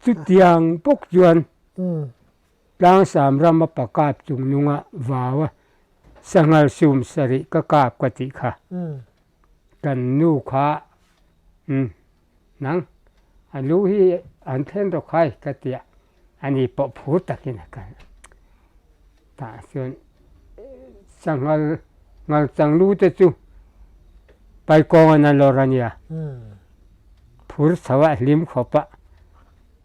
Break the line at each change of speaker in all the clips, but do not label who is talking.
Chutiang bawk chuan Tlangsam rama pa kap chung nunga vau a sanghal sum sarih ka kap ka tih kha. Kan nu kha umm nang a lu hi an thlen rawk hai ka ti a, ani pawh phur takin a kal a. Tah chuan sanghal ngal chang lu te chu paikawngan a lawr a nia, phur chho a hlim khawp a.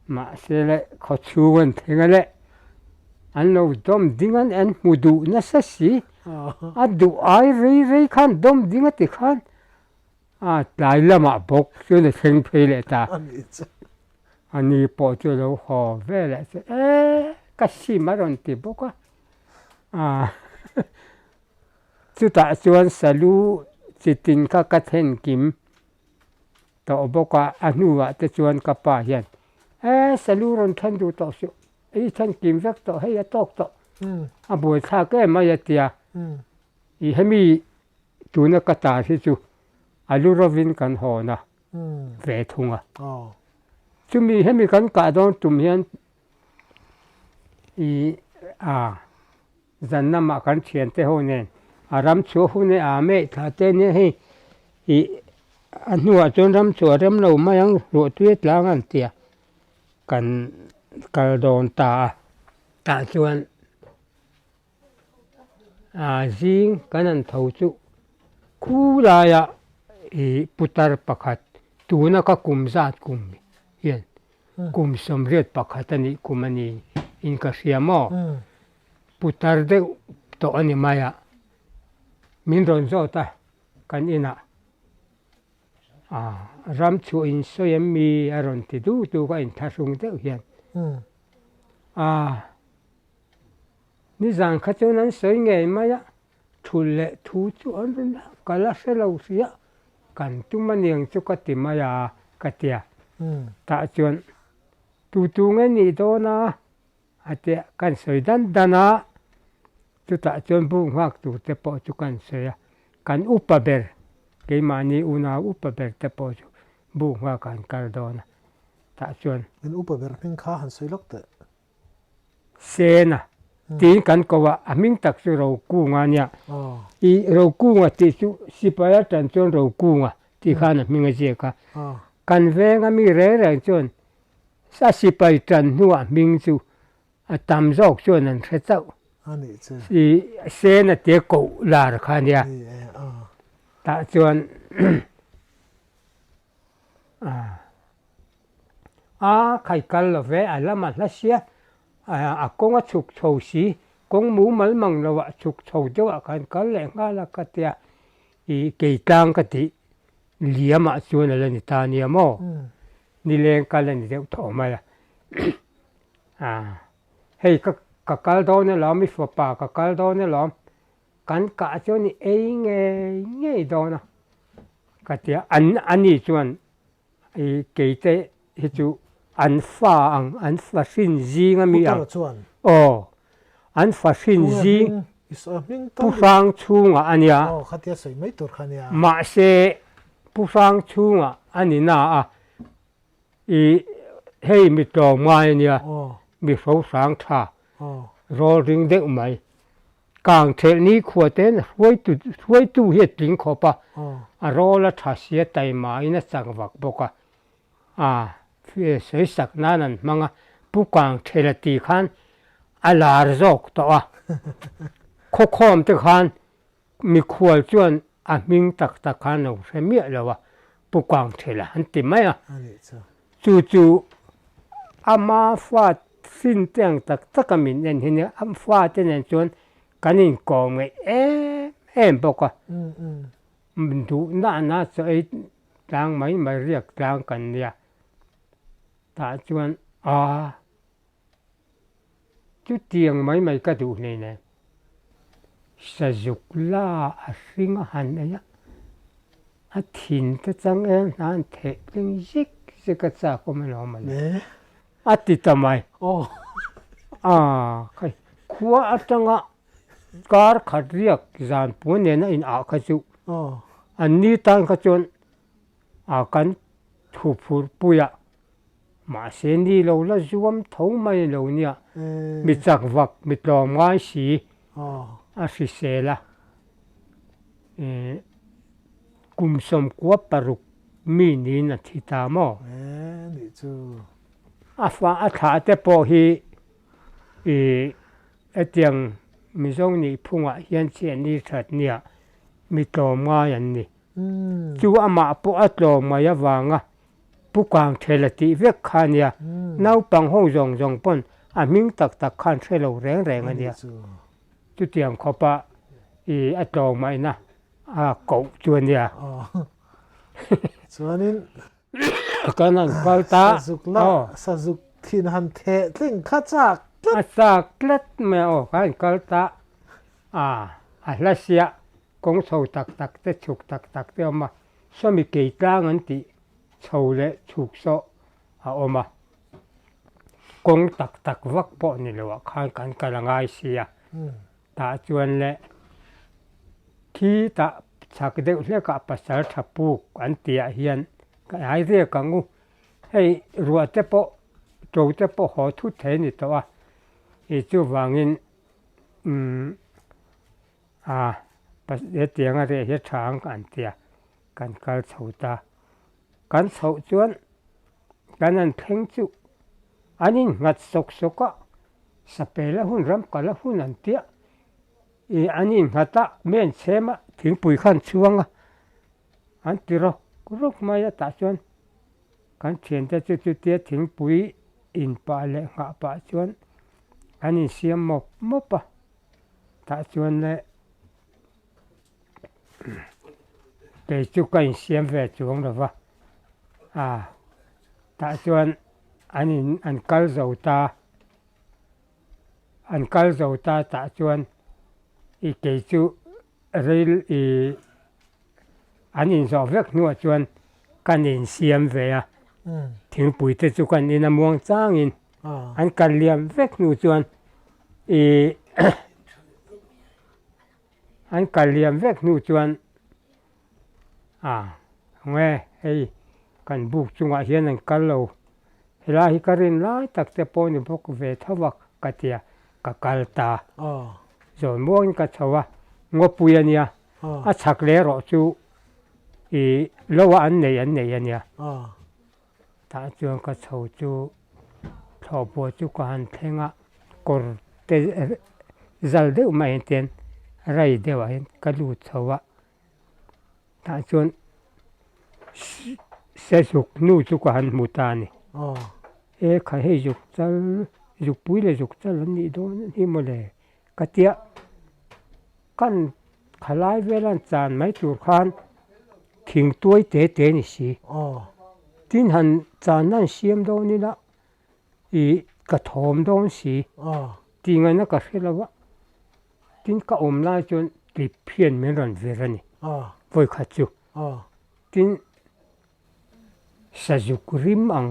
Mahse le khaw chhung an thleng a le, an lo dawm ding an en hmu duh nasa si, a duh ai rei rei khan dawm ding a ti khan a tlai lamah bawk chuan a thleng phei leh ta. A ni pawh chu a lo haw ve leh chu e ka sim a rawn ti bawk a, chutah chuan salu chitin kha ka thlen kim. Tawh bawk a, a hnuah te chuan ka pa hian, E, salu rawn then duh tawh suh, i then kim vek tawh, hei a tawk tawh, a buaithlak em mai a ti a. I hemi tuna ka tar hi chu a lu rovin kan hawn a ve thung a. Chumi hemi kan kah dawn tum hian i a. Zan lamah kan thiante ho nen a ram chhuah hun e a meh thla te nia hei ih a hnuah chuan ram chhuah rem lo mai ang ruahtui a tlang an tia kan kal dawn ta a tah chuan ah zing kan han tho chu khulaiah ih putar pakhat tuna ka kum zat kum hian Kum 81 a nih kum a ni in ka hria maw? Putar deuh tawh a ni mai a, min rawn zawt a kan inah ram chhuah in sawi em mi a rawn ti du du ka inthlahrung deuh hian nizan kha chuan an sawi ngei mai a, thul leh thu chu an rawn ka la hre lo sia. Kan tum a niang chu ka ti mai a, ka ti a. Tah chuan, Tu tu nge nih dawn a? a ti a. Kan sawi dan dan a, chutah chuan bu nghak tur te pawh chu kan sawi a. Kan upa ber, keimahni unau upa ber te pawh chu bu nghak an kal dawn a. Tah chuan.
In upa ber hming kha han sawi lawk teh.
Sena tiin kan ko a, a hming tak chu Rokunga a nia. I Rokunga tih chu sipai atan chuan Rokunga tih khan a hming a ziak a. Kan venga mi reng reng chuan a sipai tan hnuah hming chu a tam zawk chuan an hre chauh. I Sena tia koh lar kha a nia. Tah chuan A khai kal lo ve, a lama hla sia, a kawng a chhuk chho si, kawng mumal mang lo ah chhuk chho deuh ah khan kal leh nghal a ka tia, i kei tlang ka tih liam ah chuan a la ni ta nia maw, nileng kal a ni deuh tawh mai a, a hei ka ka kal dawn alawm i fapa ka kal dawn alawm, kan kah chuan i ei ngei ngei dawn a ka tia, an ani chuan I keite hi chu an fa ang, an fa hrin zing a mi ang. Aw, an fa hrin zing Pu Hrang chhungah a nia. Mahse, Pu Hrang chhungah a ni na a, i hei mi tlawm ngai a nia, mi hro hrang tha, rawl ring deuh mai. Kang thelh ni khua ten hruaitu hruaitu hi a tling khawp a, a rawl a tha sia taima in a chak vak bawk a, a sawi sak nan an hmang a, Pu Kang Thelh a tih khan a lar zawk tawh a, khawkhawm te khan mikhual chuan a hming tak tak khan lo hre miah lo a, Pu Kang Thelh a an ti mai a, chu chu ama fa Sin te ang tak tak a min en hi nia, a fate nen chuan kan inkawm ngeih em em bawk a, duh na na chaw ei tlang mai mai riak tlang kan nia, tah chuan aa chutiang mai mai ka duh hlei nen sazuk la a hring a han ei a, a thin te chang em hna an theh tling zik zik a chak awm alawm a ni. A ti ta mai.
Aw.
A, khai, khua atanga kar khat riak zan puan nena in ah kha chu.
Aw.
An ni tan kha chuan a kan thu phur puia. Mahse ni lo la zuam tho mai lo nia, mi chak vak, mi tlawm ngai si a hrisel a. Kum 16 mi niin a thi ta maw? A fa a thlah te pawh hi hetiang Mizo nih phungah hian chhiatni that nia mi tlawm ngai an ni. Chu amah pawh a tlawm ngai avanga Pu Kangthela tih vek kha a nia, naupang ho zawng zawng pawn a hming tak tak khan hre lo reng reng a nia. Chutiang khawpa i a tlawmngaihna a koh chu a nia.
Chuanin
kan han kal ta
sazuk la sazuk thin han theh tling kha chak
tlat. A chak tlat mai a aw, kan han kal ta a, a hla siah kawng chho tak tak te chhuk tak tak te a awm a, sawmi kei tlang an tih chho leh chhuk sawh a awm a, kawng tak tak vak pawh ni loh ah khan kan kal a ngai si a, tah chuan le khi tah chhak deuh hlek ah pasal tha puk an tih ah hian ka ai riak ang u, hei ruah te pawh to te pawh haw thut thei a ni tawh a, ih chuvangin umm a hetiang a reh hi a tha ang an ti a. Kan kal chho ta. Kan chhoh chuan kan han thleng chu an innghat sawk sawk a, sapel a hun ram kal a hun an tia ih an innghat a, mi an chhem a, thingpui kha an chhuang a, an ti rawk rawk mai a, tah chuan kan thiante chu chutia thingpui in pah leh nghah pah chuan an insiam mawp mawp a, tah chuan le. Kei chu ka insiam ve chuang lo va, a tah chuan an in an kal zo ta, an kal zo ta tah chuan i kei chu ril i an inzawh vek hnuah chuan kan insiam ve a, thingpui te chu kan in a muang changin an kal liam vek hnu chuan i An kal liam vek hnu chuan a nge hei kan buk chungah hian an kal lo, helai hi ka rin lai tak te pawh ni bawk ve tho a ka tia ka kal ta. Zawn muangin ka chho a, ngawpui a nia, a chhak leh erawh chu ih lo a an nei an nei a nia. Tah chuan ka chho chu thlawhpawh chu ka han thleng a, kawr te zal deuh mai hian tian rai deuhah hian ka lut chho a, tah chuan se zuk hnu chu ka han hmu ta a ni. E kha hei zuk chal zukpui leh zuk chal an nih dawn hi mawle ka tia kan Khalai vel an chan mai tur khan thing tuai te te ni si. Tin han channa an siam dawn ila ih ka thawm dawn si tih ngaihna ka hre lo a. Tin ka awm lai chuan tlip hian min rawn vir a ni vawikhat chu. Tin Sazuk rim ang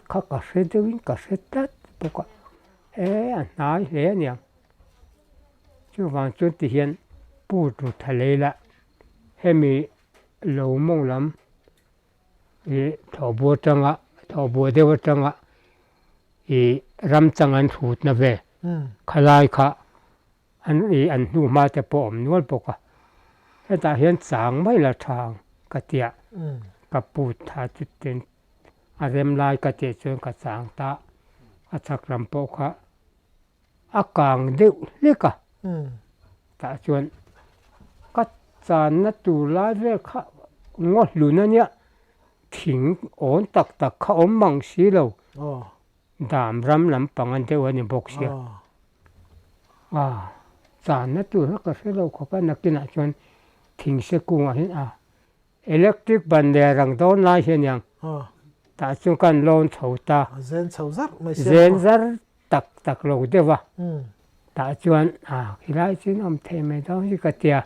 kha ka hre deuhin ka hre tlat bawk a, e a hnai hle a niang. Chuvang chuan ti hian put ru tha lei la, hemi lo mawng lam ih thlawhbua atanga thlawhbua deuh atanga ih ram chang an hrutna vel khalai kha An ih an hnu hma te pawh awm nual bawk a, hetah hian chang mai la tha ang ka tia, ka put tha chu ten a rem lai ka tih chuan ka chang ta, a chhak lam pawh kha a kang deuh hlek a, tah chuan ka channa tur lai vel kha ngaw hlun a nia, thing awn tak tak kha awm mang si lo. Dam ram lampang an deuh a ni bawk sia. A channa tur kha ka hre lo khawp a, nakinah chuan thingse kungah hian a electric ban leh rang dawn lai hi a niang. Tah chuan kan lawn chho ta.
Zen chho zar mai
sia. Zen zar tak tak lo deuh a. Tah chuan a khilai chu in awm thei mai dawn hi ka tia.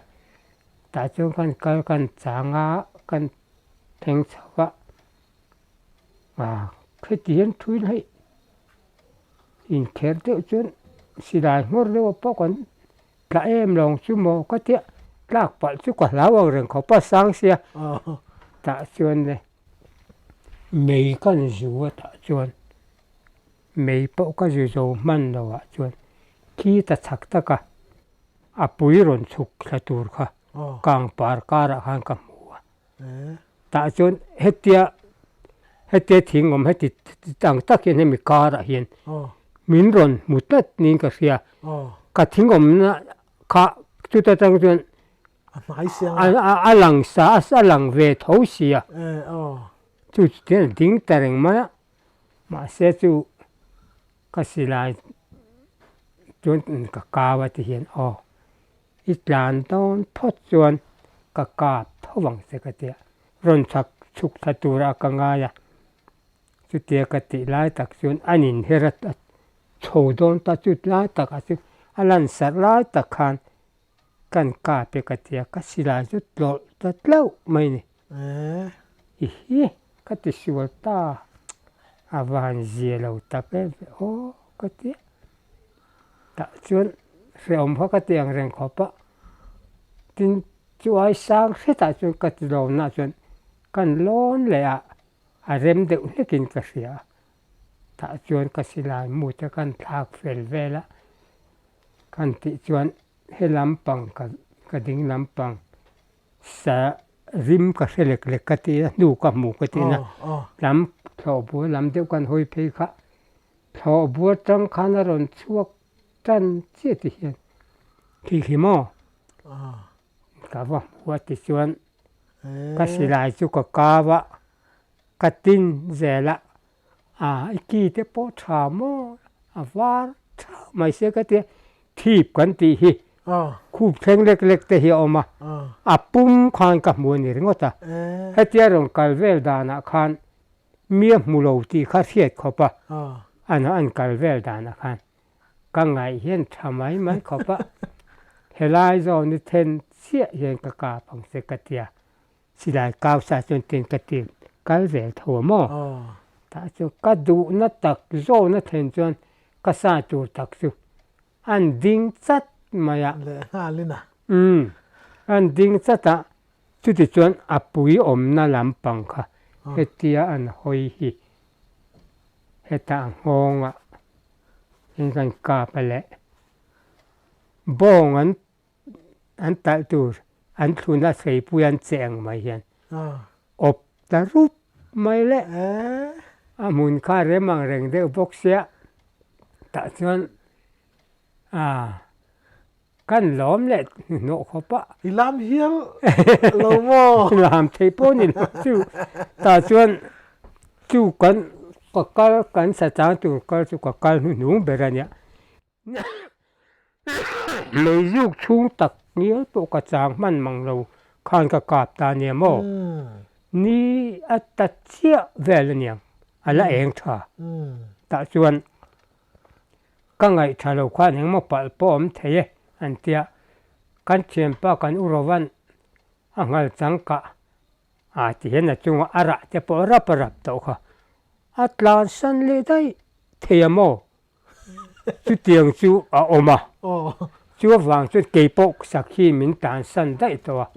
Tah chuan kan kal kan chang a, kan thleng chho a. A kheti hian thui hleih inkher deuh chuan silai hmawr deuh pawh kan tla em lo ang chu maw ka tia tlak palh chu ka hlau ang reng khawp a sang sia tah chuan le mei kan zu a tah chuan. Mei pawh ka zu zo hman lo ah chuan khi ta chak tak a, a pui rawn chhuk thla tur kha kang par karah khan ka hmu a. Tah chuan hetia hetia thing awm heti ang tak hian hemi karah hian min rawn hmu tlat niin ka hria. Ka thing awmna kha chuta tang chuan a lang sa a lang ve tho sia. Chu chu a ding ta reng mai a. Mahse chu ka silai chuan ka kau a ti hian aw i tlan dawn phawt chuan ka kap tho vang che ka tia rawn chhak chhuk thla tura ka ngai a chutia ka tih lai tak chuan an inher a chho dawn ta chu lai takah chu a lan sarh lai tak khan Kan kap e ka tia ka silai chu tlawlh ta tlauh mai ni. I hi ka ti sual ta a van zia lo tak em ve aw ka tia. Tah chuan hrehawm kha ka ti ang reng khawp a, tin chu ai sang hretah chuan ka ti lawmna chuan kan lawn leh a, a rem deuh hlekin ka hria a. Tah chuan ka silai mu te kan thlak fel vel a, kan tih chuan he lampang ka ka ding lampang sa rim ka hre lek lek ka tih a hnu ka hmu ka tih na lam thlawh bua lam deuh kan hawi phei kha thlawh bua tang khan a rawn chhuak tan chiah ti hian khi khi maw ka va hmu a tichuan ka silai chu ka kau a ka tin zel a a i ki te pawh tha maw a var tha mai se ka tia thip kan tih hi khup thleng lek lek te hi a awm a a pum khan ka hmu a ni ringawt a hetia rawn kal vel danah khan mi a hmu lo tih kha hriat khawp a an an kal vel danah khan ka ngaih hian tha mai mai khawp a helai zawn hi then chiah hian ka kap ang che ka tia. Silai kau sa chuan tin ka ti kal zel tho a maw? Tah chu ka duhna tak zawhna thlen chuan ka sa tur tak chu an ding chat mai a.
Leh nghalin a.
Umm, an ding chat a, chuti chuan a pui awmna lampang kha hetia an hawi hi hetah a nghawngah in kan kap a leh bawng an an talh tur an thlun a hreipui an che ang mai hian awp ta rup mai le a hmun kha rem ang reng deuh bawk sia tah chuan ah kan lawm leh hnuhnawh khawp a
i lam hial lo maw
lam thei pawh ni lo chu tah chuan chu kan ka kal kan sa chang tur kal chu ka kal hnuhnung ber a nia. Leizuk chhung tak ngial pawh ka chang hman mang lo khan ka kap ta nia maw? Ni a ta chiah vel a niang, a la eng tha. Tah chuan ka ngaih tha lo khan engmaw palh pawh awm thei e an tia, kan thianpa kan u Rovan a nghal changkah a ti hian a chunga a rah te pawh rap a rap tawh kha a tlansan leh daih thei a maw? Chutiang chu a awm a, chu avang chuan kei pawh sakhi min tansan daih tawh a,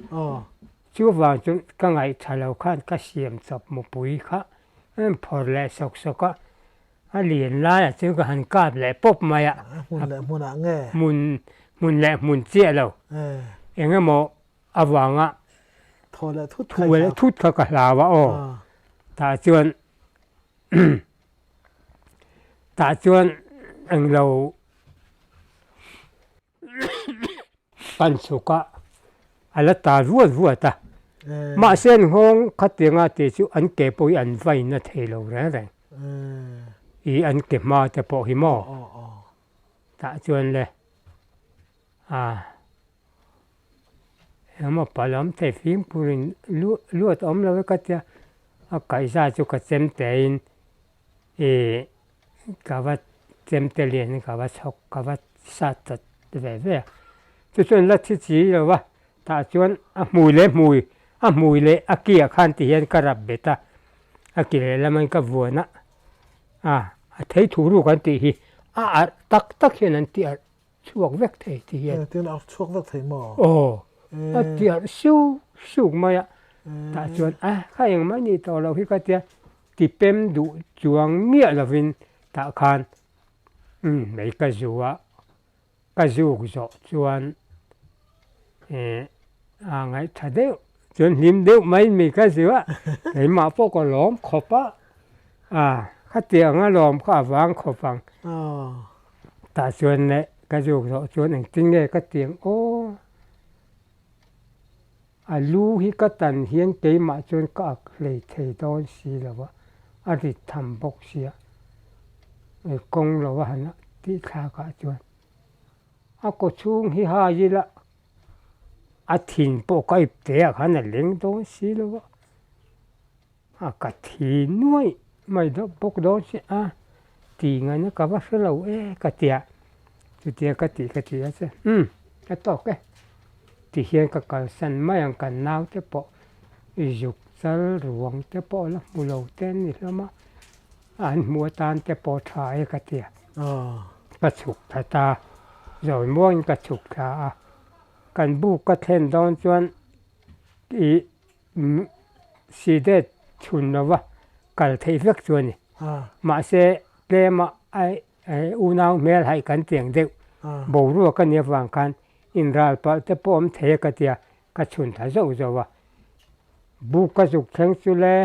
chu avang chuan ka ngaihtha lo khan ka siam chawp mupui kha a rawn phawrh leh sawk sawk a, a lian laiah chuan ka han kap leh pawp mai a,
hmun leh hmunah nge?
Hmun hmun leh hmun chiah lo, eng emaw avanga
thaw leh thut
thut kha ka hlau a aw, tah chuan. Tah chuan englo pan chhuk a, a la ta ruat ruat a. Mahse an nghawng khatianga tih chu an ke pawh hi an vaina thei lo reng reng. I an ke hma te pawh hi maw? Tah chuan le a Engemaw palh awm thei fimkhurin luat awm lo e ka tia, a kaihza chu ka chem tein ih ka va chem te lian ka va chhawk ka va sat ta ve ve a. Chu chuan la thi chi lo va, tah chuan a hmui leh hmui a hmui leh a ki ah khan ti hian ka rap bet a, a ki lehlam in ka vuan a, a a thei thu ruk an tih hi a arh tak tak hian an ti arh. Chhuak vek thei ti hian.
Tin a chhuak vek thei maw?
Aw, a tiar siu siuk mai a, tah chuan a kha engmah nih tawh loh hi ka tia tipem duh chuang miah lovin. Tah khan umm mei ka zu a, ka zuk zawh chuan eh a ngaihtha deuh chuan hlim deuh mai mei ka zu a, keimah pawh ka lawm khawp a, a khatiang a lawm kha a vang khawp ang. Tah chuan leh ka zuk zawh chuan engtin nge ka tiang aw. A lu hi ka tan hian keimah chuan ka ak hlei thei dawn si lo a, a rit tham bawk sia. Kawng lo a han tih thlakah chuan a kaw chhung hi hai ila a thin pawh ka ip teh ah khan a leng dawn si lo a, a ka thi nuaih mai deuh bawk dawn si a, tih ngaihna ka va hre lo e ka tia, chutia ka tih ka tih a che umm a tawk e ti hian ka kalsan mai ang kan naute pawh i zuk chal ruang te pawh la hmu lo te an ni hlawm a, an hmu atan te pawh tha e ka tia, ka chhuk thla ta zawi muangin ka chhuk thla a, kan buk ka thlen dawn chuan ih Sidet chhun lova kal theih vek chu a ni. Mahse, tlema unau hmel haih kan tiang deuh boruak a nih avang khan inral palh te pawh awm thei a ka tia, ka chhun thla zauh zauh a. Buk ka zuk thleng chu le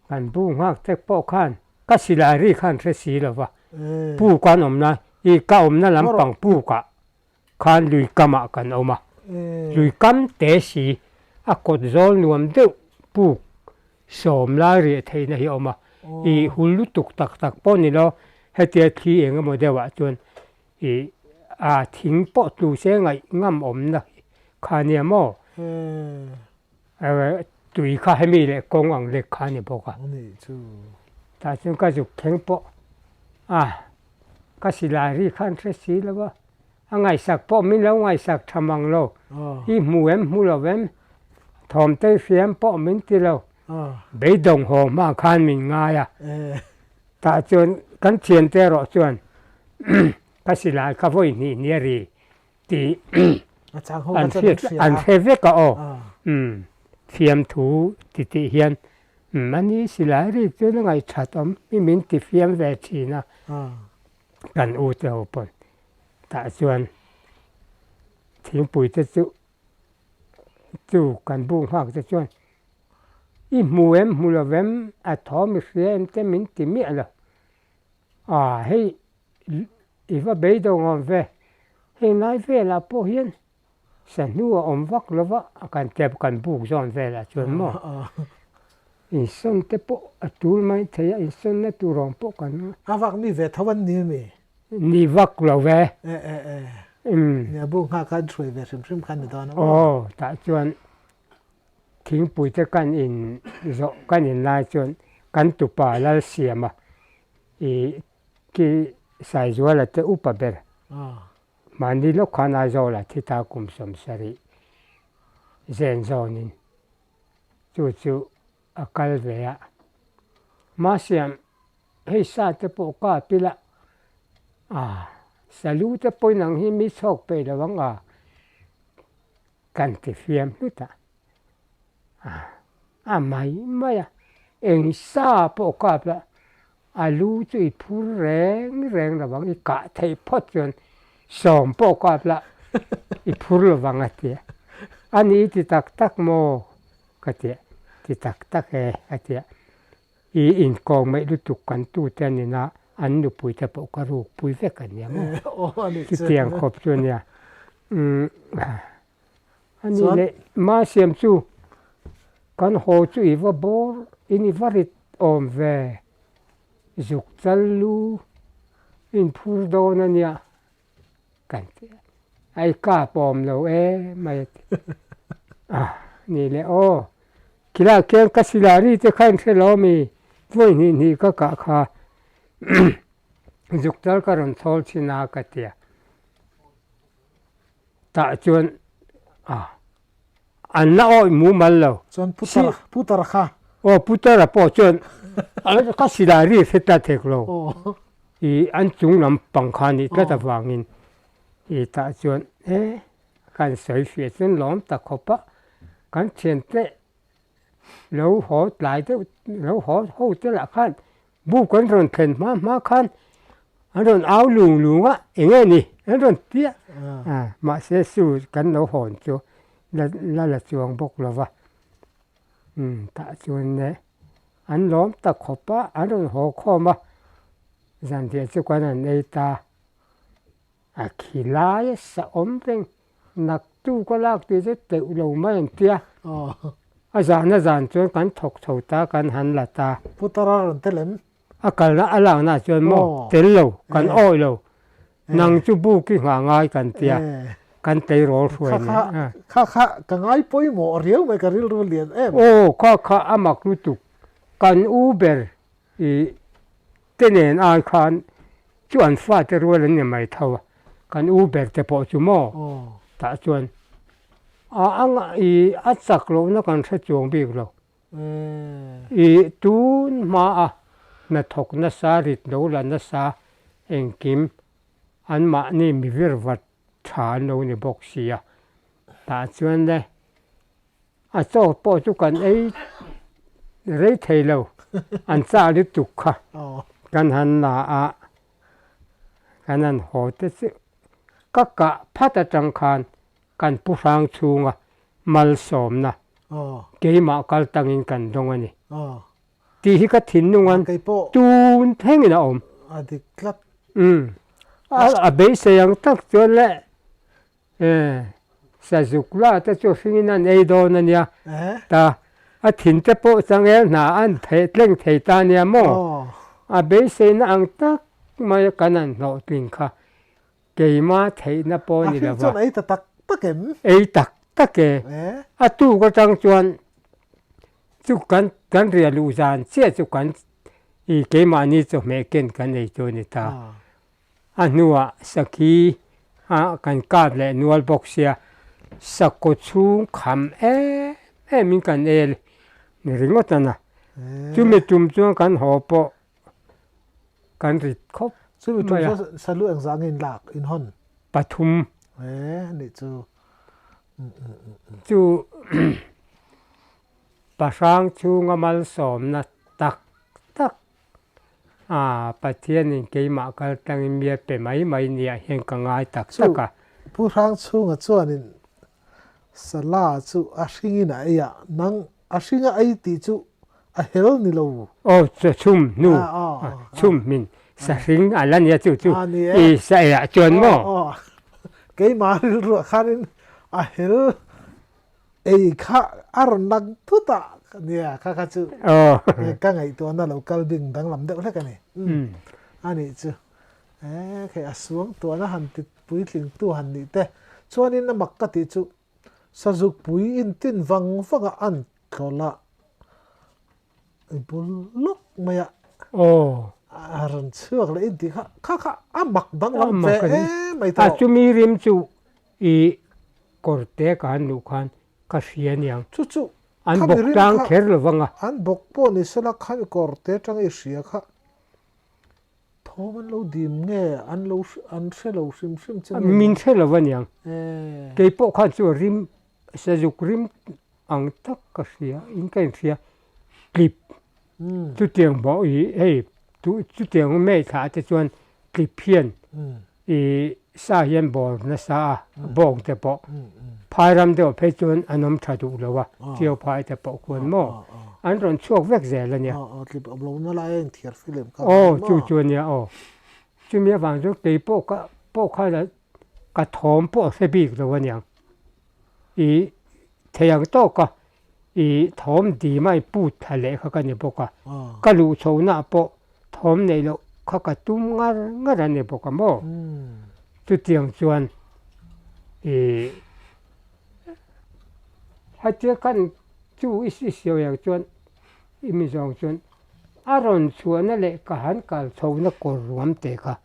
kan bu nghak te pawh khan ka silai ri khan hre si lova, puk an awmna i ka awmna lampang pukah Khan lui kamah kan awm a, lui kam te si a kawt zawl nuam deuh puk sawm lai riah theihna hi a awm a, ih hul lutuk tak tak pawh ni lo, hetia thli eng emaw deuhah chuan ih a thing pawh tlu se ngaih ngam awmna kha nia maw? Tui kha hemi leh kawng ang lek kha a ni bawk a, tah chuan ka zuk thleng pawh a. Ka silai ri khan hre si lo a, a ngaihsak pawh min lo ngaihsak tha mang lo, i hmu em hmu lo em, thawmtei hriam pawh min ti lo, beidawng haw hma khan min ngai a, tah chuan kan thiante erawh chuan ka silai kha vawi hnih hnih a ri tih an hriat an hre vek a aw, fiamthu titih hian Mahni silai rik chuan a ngaihthat awm hi min ti fiam ve thin a, kan u te ho pawn tah chuan thingpui te chu chu kan bu nghak te chuan i hmu em hmu lo vem a thawm i hria em te min ti miah lo, a hei i va beidawng awm ve heng lai velah pawh hian Sahnu a awm vak lo va, a kan tep kan buk zawn velah chuan maw insawn te pawh a tul mai thei a, insawnna tur awm pawh kan
A vak mi ve tho an ni mi?
Ni vak lo ve.
E e e. Umm. Nia buk nghak khan hruai ve hrim hrim khan ni dawn a maw?
Aw, tah chuan thingpui te kan in zawh kan in lai chuan kan tupa Lalsiama i ki Saizuala te upa ber. Mahni lawk khan Aizawl ah thi ta kum 70 zen zawnin chu chu a kal ve a. Mahse hei sa te pawh ka pil a, a salu te pawhin ang hi mi chhawk peih lo ang a kan ti fiam hlut a, a mai mai a, eng sa pawh kap la A lu chu i phur reng reng lo vang, i kah theih phawt chuan sawm pawh kap la i phur lo vang a ti a. A ni i ti tak tak maw? ka ti a, ti tak tak e a ti a. I inkawng meih lutuk kan tute an ina an nupui te pawh ka ruk pui vek a nia maw? Chutiang khawp chu a nia. Umm a ni leh ma siam chu kan haw chu i va bawr in i va rit awm ve zuk chal lu in phur dawn a nia kan ti a a i kap awm lo e mai a ti a ni leh aw khilai khian ka silai ri te kha in hre lo ami vawi hnih hnih ka kah kha zuk chal ka rawn chhawl chhin a ka ti a. Tah chuan a an la awih mumal lo.
Chuan Putar Putar kha.
Aw Putara pawh chuan ka silai ri hre ta thek lo. I an chung lam pang kha nih tlat avangin i tah chuan e kan sawi fiah chuan lawm ta khawp a kan thiante lo haw tlai deuh lo haw ho te lah khan. Buk an rawn thlen hma hma khan an rawn au lung lung a, eng nge ni an rawn ti a, mahse su kan lo hawn chu la la la chuang bawk lo va, umm tah chuan le an lawm ta khawp a, an rawn haw khawm a, zanriah chu kan han ei ta. A khi lai a sa awm reng, naktu ka lak tih chu teuh lo mai an tia. A zan a zan chuan kan thawk chho ta, kan han la ta.
Pu Tara rawn tel em?
A kalna a lakna ah chuan maw tel lo, kan awih lo. Nang chu buk i nghah ngai kan tia, kan tleirawl hruai nen.
Kha kha ka ngai pawimawh riau mai, ka rilru lian em.
Aw, kha kha a mak lutuk, kan u ber I te nen ai khan chu an fate rual an ni mai tho a, kan u ber te pawh chu maw tah chuan a a i a chak lohna kan hre chuang bik lo. I tun hma a hnathawk nasa rit lo la nasa engkim anmahni mi vir vat tha an lo ni bawk si a, tah chuan le A chaw pawh chu kan ei rei thei lo, an chah lutuk kha kan han la a, kan han haw te chu ka kah phat atang khan kan pu hrang chhunga malsawmna keimah kal tangin kan dawng a ni tih hi ka thinlungan tun thlengin a awm. A beisei ang tak chuan le E, sazuk la te chu hringin an ei dawn a nia. Ta, a thin te pawh changel hna an theh tleng thei ta a nia maw? A beiseina ang tak mai kan han hlawhtling kha keima theihna pawh ni lo va.
A hring chuan ei ta tak tak em?
Ei tak tak e. A tuk atang chuan chu kan kan riah luh zan chiah chu kan i keimahni chawhmeh ken kan ei chu a ni ta. A hnuah sakhi a kan kap leh nual bawk sia, sakkaw chhung kham em em in kan el ni ringawt a na. Chumi tum chuan kan haw pawh kan rit khawp mai a.
Chumi tum chuan salu engzah nge in lak in hawn?
Pathum.
E nih chu.
Chu pahrang chhunga malsawmna tak tak A, Pathianin keimah kal tlangin mi a pe mai mai nia hian ka ngai tak tak a.
Chu Pu Hrangchhunga chuanin Sala chu a hringin a ei a, nang a hringa ei tih chu a hel ni lo.
Aw, chu chhum hnu, chhum hmin sa hring a la nia chu chu i sa eiah chuan maw?
Aw, keimah rilruah khanin a hel Ei kha a rawn lang thut a, nia kha kha chu ka ngaihtuahna lo kal bing danglam deuh hlek a ni. A nih chu e khei a suang tuahna han ti puitling tu han nih te chuanin a mak ka tih chu sazuk pui in tin vang vang a an thlawlh a i bul lawk mai a a rawn chhuak leh in tih kha kha kha a mak danglam ve em mai tawh.
A chumi rim chu I kawr te ka han luh khan ka hria aniang.
Chu chu
an bawk tlang kher lo vang a.
An bawk pawh ni sela khami kawr te atanga i hria kha thawm an lo dim nge an lo an hre lo hrim hrim che nge.
Min hre lo aniang. Kei pawh khan chu rim sazuk rim ang tak ka hria in ka inhria tlip chutiang bawh i hei chutiang hmeichhia te chuan tlip hian I sa hian bawr nasa a, bawng te pawh phai ram deuh phei chuan an awm tha duh lo a, Tio phai te pawh khuan maw an rawn chhuak vek zel a nia. Aw chu chu a nia aw, chumi avang chuan kei pawh ka pawh khan ka thawm pawh a hre bik lo a niang, i thei ang tawk a I thawm dim a i put thla leh kha ka ni bawk a, ka luh chhohna ah pawh thawm neih loh kha ka tum ngar ngar a ni bawk a maw? Chutiang chuan i hetia khan chu i sawi ang chuan i mi zawng chuan a rawn chhuahna leh ka han kal chhohna kawr ruam te kha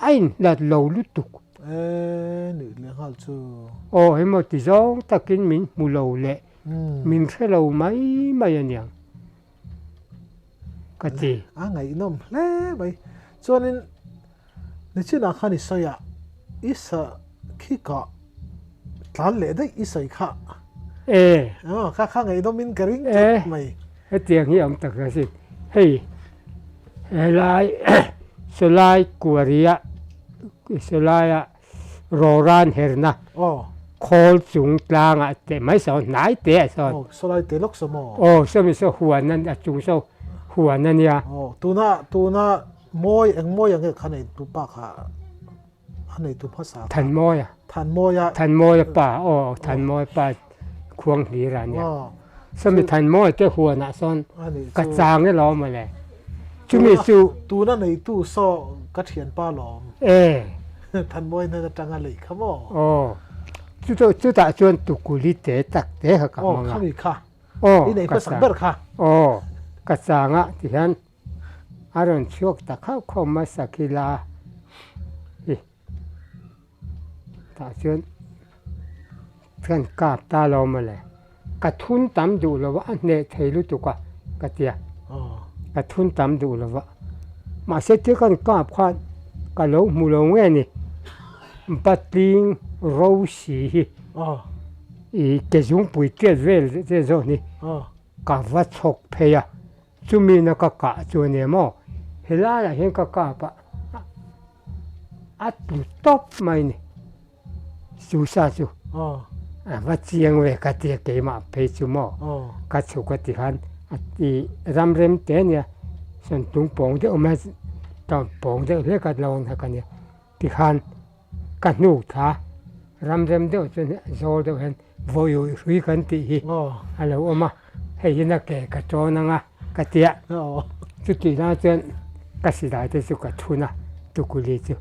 a inhlat lo lutuk.
E nih leh nghal chu.
Aw hemaw ti zawng takin min hmu lo leh min hre lo mai mai aniang ka ti.
A ngaihnawm hle mai. Chuanin nichinah khan i sawi a, i sa khi ka tlan leh daih i sawi kha.
E.
Aw kha kha ngaihnawmin ka ring tlat mai.
Hetiang hi a awm tak asin. Hei. Helai sawlai kuaria sawlaia rawran herna khawl chung tlangah teh mai sawn hnai te ah sawn.
Aw sawlai te lawk saw maw?
Aw sawmi saw huan a chung saw huan a nia.
Aw tuna tuna mawi eng mawi ang nge kha nei tu pa kha a nei tu hmasa kha.
Thanmawia.
Thanmawia.
Thanmawia pa aw Thanmawia pa khuang hlir a nia.
Aw.
Sawmi Thanmawia te huanah sawn ka chang e lawm mawle. Chumi chu.
Tuna neitu saw ka thianpa lawm.
E.
Thanmawia hnen atanga lei kha maw?
Aw. Chutah chutah chuan tukuli te tak te kha ka hmang a.
Aw khami kha.
Aw.
I nei hmasak ber kha.
Aw ka chang a tihian a rawn chhuak ta khauh khauh hmasa khi la hi. Tah chuan kan kap ta lo mawle, ka thun tam duh lo va, a hneh thei lutuk a ka ti a, ka thun tam duh lo va, mahse thil kan kap khan ka lo hmu lo nge ni, patling ro si hi ih ke zungpui tiat vel te zawh hi ka va chhawk phei a. Chumi na ka kah chu a nia maw? Helaiah hian ka kap a, a tlu tawp mai ni. Susa chu a va chiang ve ka tia keimah phei chu maw? Ka chhuk a ti khan a ti ram rem te a nia, sawn tung pawng deuh mai a, pawng deuh hlek a lo ang kha nia. Tikhan ka hnuk thla ram rem deuh chuan zawl deuh hian vawiuih hrui kan tih hi a lo awm a, hei hi na ke ka tawn ang a ka tia chutih lai chuan ka silai te chu ka thun a tukuli chu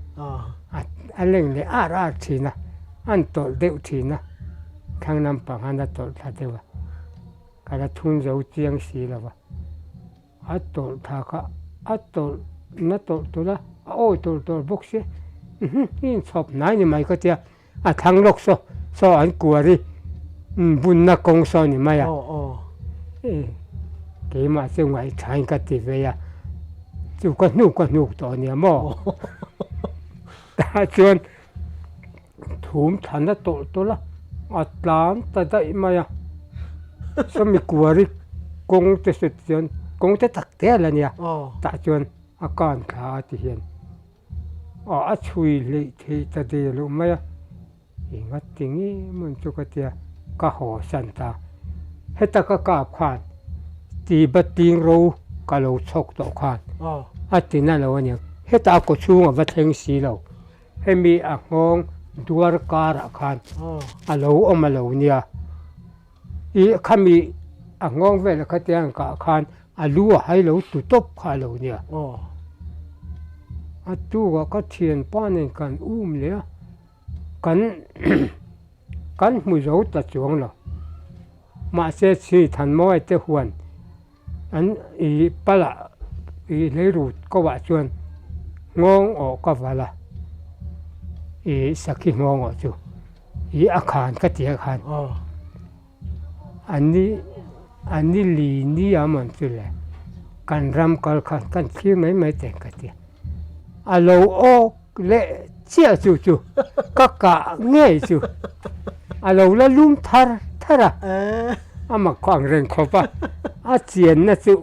a leng leh ar ar thin a, an tawlh deuh thin a, thlang lampang khan a tawlh thla deuh a, ka la thun zo chiang si lo va. A tawlh thla kha a tawlh na tawlh tawlh a, a awi tawlh tawlh bawk sia, uhm i inchhawp hnai ni mai ka tia, a thlang lawk saw saw an kuar i bunna kawng saw ni mai a, keimah chu ngaihthain ka ti vei a, chu ka hnuk ka hnuk tawh ania maw? Tah chuan thum thlan a tawlh tawlh a, a tlan ta daih mai a, sawmi kuari kawng te sawi chuan kawng te tak te a la nia, tah chuan a kan thla a ti hian ah a chhui hleih theih ta der loh mai a, enga ti nge maw chu ka tia ka haw san ta, heta ka kap khan ti bating ro ka lo chhawk tawh khan a ti na lo a nia, heta a kaw chhung a va thleng si lo. Hemi a nghawng duar karah khan a lo awm a lo nia. I khami a nghawng velah kha tiang kah khan a lu a hai lo tu tawp kha a lo nia. A tukah ka thianpa nen kan um leh a, kan kan hmu zo ta chuang lo. Mahse chhi Thanmawia te huan An i palah i leirut ko ah chuan nghawng awh ka val a, i sakhi nghawng awh chu i a khan ka ti a khan a ni a ni li ni a mawn chu le kan ram kal kha kan thlir mai mai teh ka ti a, a lo awk leh chiah chu chu ka kah ngei chu a lo la lum thar thar a. A mak khaw ang reng khawp a, a chianna chu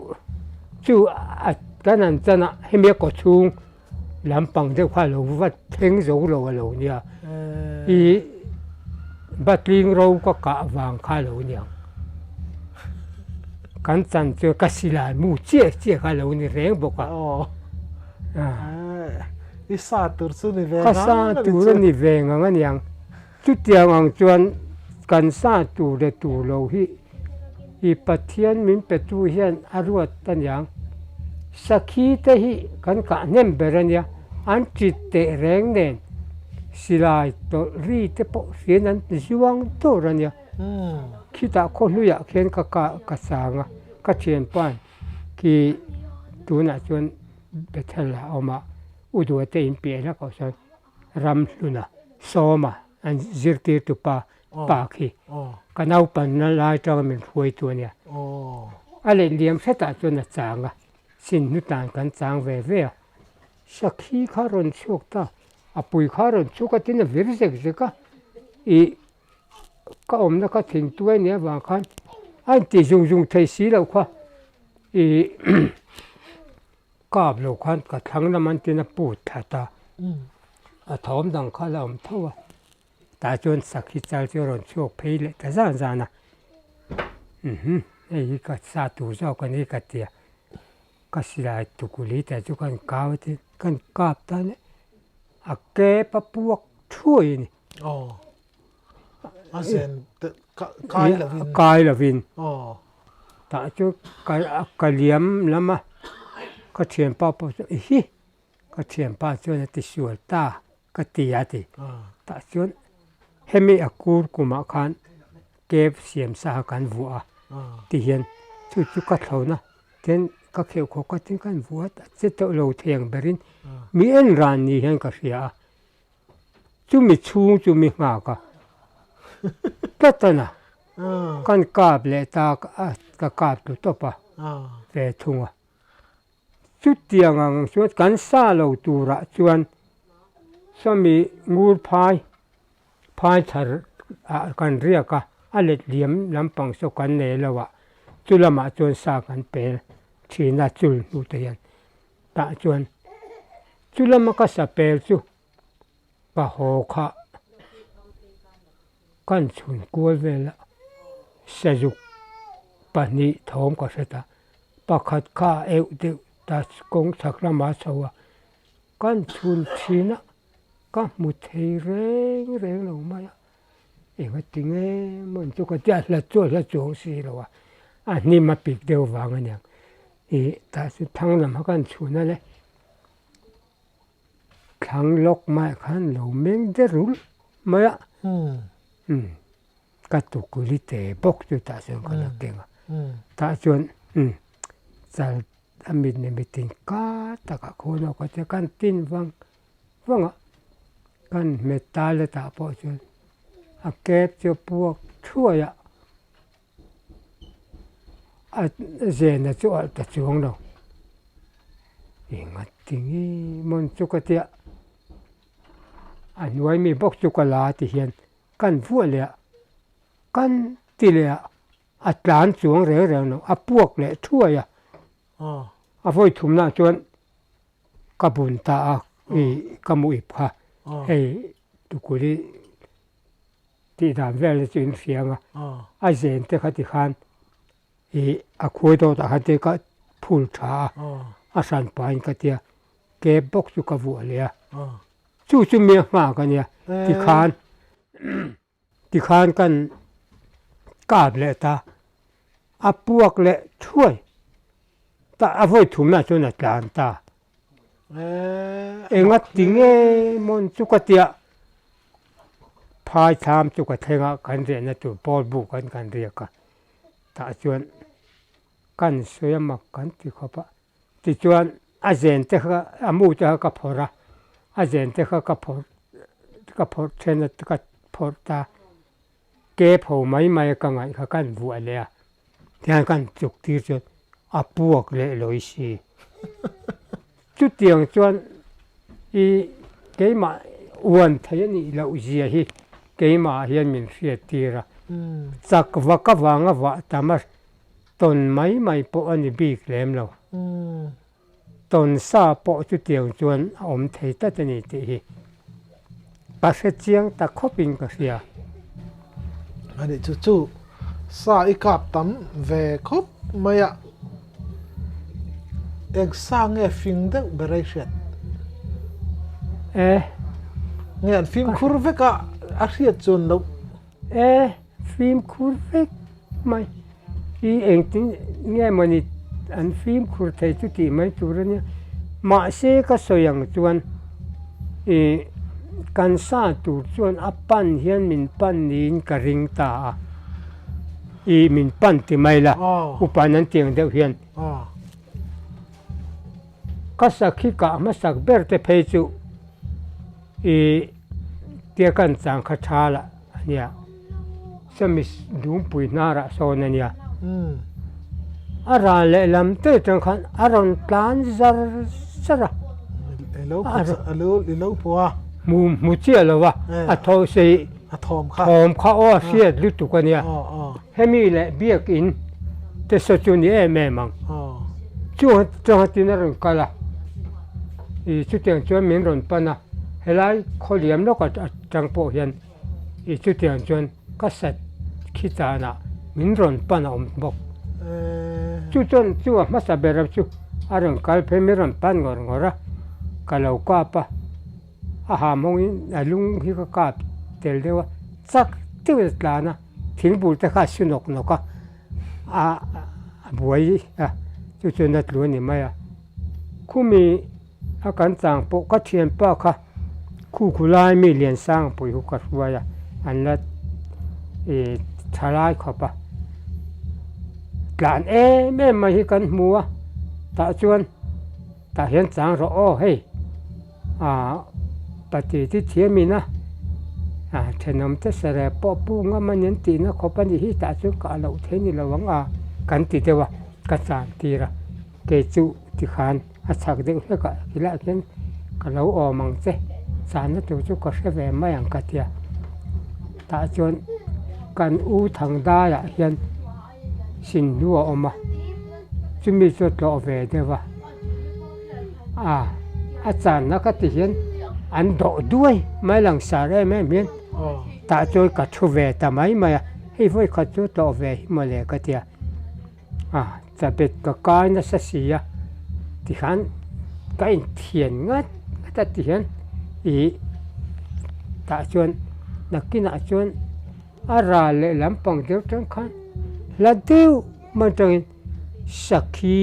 chu a kan an chan a, hemi a kaw chhung lampang deuh kha a lo va thleng zo lo a lo nia, i batling ro ka kah vang kha a lo niang, kan chan chu ka silai mu chiah chiah kha a lo ni reng bawk a.
I sa tur chu ni ve
ngang a ni chu. Ka sa tur a ni ve ngang a niang. Chutiang ang chuan kan sa tur leh tur lo hi i Pathian min petu hian a ruat a niang. Sakhi te hi kan kah hnem ber a nia, an tit teh reng nen silai tawlh ri te pawh hriain an zuang dawr a nia. Khitah khawhluiah khian ka kah ka chang a, ka thianpa'n khi tunah chuan Bethel ah a awm a, U Duate in piah hlak ah sawn Ram hluna Sawma an zirtirtu pa pa khi ka naupanna lai tanga min hruaitu a nia. A leh liam hretah chuan a chang a, sin hnutan kan chang ve ve a. Sakhi kha rawn chhuak ta, a pui kha rawn chhuk a tin a vir zek zek a, ih ka awmna kha thingtuai nia avang khan a inti zung zung thei si loh kha ih. kap lo khan ka thlang lam an tin a put thla ta. A thawm dang kha la awm tho a. Tah chuan sakhi chal chu a rawn chhuak phei leh ta zan zan a. Umm hei hi ka sa tur zawk a ni ka ti a. Ka silai tukuli te chu kan kau a tin kan kap ta le a kep a puak thuai a ni.
Aw a zen te kai lovin.
Kai lovin. Aw. Tah chu ka ka liam lam a ka thianpa pawh chu i hi ka thianpa chuan a ti sual ta ka ti a ti. Tah chuan hemi a kur kumah khan cave siam sa kha kan vuah a ti hian chu chu ka thlawna tin ka kheuh khawk a tin kan vuah a che teuh lo thei ang berin mi en ran ni hian ka hria a chumi chhung chu mi nghak a tlat a na kan kap leh ta a ka kap tlu tawp a ve thung a. Chutiang ang chuan kan sa lo turah chuan sawmi ngur phai phai thar ah kan riak a, a let liam lampang saw kan nei lo a, chu lamah chuan sa kan pel thin a chul hnu te hian tah chuan chu lama ka sa pel chu ka haw kha kan chhun kual vel a sazuk pahnih thawm ka hre ta. Pakhat kha a euh deuh ta kawng chhak lamah a chho a, kan chhun thin a, ka hmu thei reng reng lo mai a, enga ti nge maw chu ka tia hla chu a hla chuang si lo a, a hnim a pik deuh vang a niang ih tah chu thang lam kha kan chhun a le thlang lawk maiah khan lo meng der rulh mai a umm. Ka tukuli te bawk chu tah chuan ka la keng a, tah chuan umm chal a mit leh mit in kar takah khawn a kawt a kan tin vang vang a, kan hmet ta le tah pawh chuan a kep chu a puak thuai a, a zena chu alh ta chuang lo, engati nge mawn chu ka tia a hnuai mi bawk chu ka la ti hian. Kan vuah leh a, kan ti leh a, a tlan chuang reng reng lo, a puak leh thuai a. A vawi thumnah chuan ka bun ta a, i ka mu ip kha, hei tukuli tih dan vel te chu in hria ang a, a zen te kha tikhan i a khuai dawtah khan te ka phul tha a, a hran pahin ka tia kep bawk chu ka vuah leh a. Chu chu mi a nghak a nia, tikhan tikhan kan kap leh ta, a puak leh thuai ta a vawi thumna chuan a tlan ta. Enga ti nge mawn chu ka tia phai thlam chu ka thleng a, kan riahna tur pawl buk an kan riak a, tah chuan kan sawi a mak kan ti khawp a. Tichuan a zen te kha a mu te kha ka phawrh a, a zen te kha ka phawrh ka phawrh then a ka phawrh ta ke pho mai mai a ka ngaih kha kan vuah leh a tihian kan chuk tir chuan a puak leh lawi si. Chutiang chuan i keimah uan thei a nih loh zia hi keimah hian min hriat tir a, chak vak avanga vah tam a Tawn mai mai pawh a ni bik lem lo. Tawn sa pawh chutiang chuan a awm thei tlat a ni tih hi ka hre chiang ta khawpin ka hria.
A nih chu chu sa i kap tam ve khawp mai a, eng sa nge fing deuh ber a i hriat?
E.
Nge an fimkhur vek a, a hriat chuan loh.
E, fimkhur vek mai hi engtin nge mawni an fimkhur thei chu tih mai tur a nia. Mahse ka sawi ang chuan ih kan sa tur chuan a pan hian min pan niin ka ring ta a, ih min pan ti mai la upain an tih ang deuh hian. Ka sakhi kah hmasak ber te phei chu ih tia kan chang kha tha lah a nia, sawmi dungpui hnarah sawn a nia. A ral leh lam te atang khan a rawn tlan zar zar a.
I lo hmu a.
Hmu hmu chiah lo a, a tho sei
a thawm kha
thawm kha aw a hriat lutuk a nia. Hemi leh biakin te saw chu ni em em ang. Chu chuan tin a rawn kal a. I chutiang chuan min rawn pan a, helai khawliam lawk atang pawh hian i chutiang chuan ka sat khi tanah min rawn pan a awm bawk. Chu chuan chu a hmasa ber chu a rawn kal phei min rawn pan ngawr ngawr a, ka lo kap a, a ham hawngin a lung hi ka kap tel deuh a, chak deuhin a tlan a, thingbul te kha a su nawk nawk a, a buai a, chu chuan a tlu a ni mai a. Khumi a kan chang pawh ka thianpa kha khu khu lai mi Liansang pui hu ka hruai a, an la ih tha lai khawp a. Tlan em em mai hi kan hmu a, tah chuan tah hian chang rawh aw hei ah pati te thiam in a ah thenawm te sareh pawh pu ngam a ni an tihna khawp a nih hi tah chuan kah loh theih a ni lo ang a kan ti deuh a ka chan tir a. Kei chu tikhan a chhak deuh hlek ah khilaiah khian ka lo awm ang che, chahna tur chu ka hre ve mai ang ka tia. Tah chuan kan u Thangdaiah hian Sinhnu a awm a, chumi chu a tlawh ve deuh a, a a channa ka ti hian an dawh duai mai langsar em em hian tah chuan ka thu ve ta mai mai a, hei vawikhat chu tlawh ve hi mawle ka tia. A chabet ka kai nasa si a tikhan ka inthian ngat ngat a tihian ih tah chuan nakinah chuan a ral leh lampang deuh tang khan hla deuh hman tangin sakhi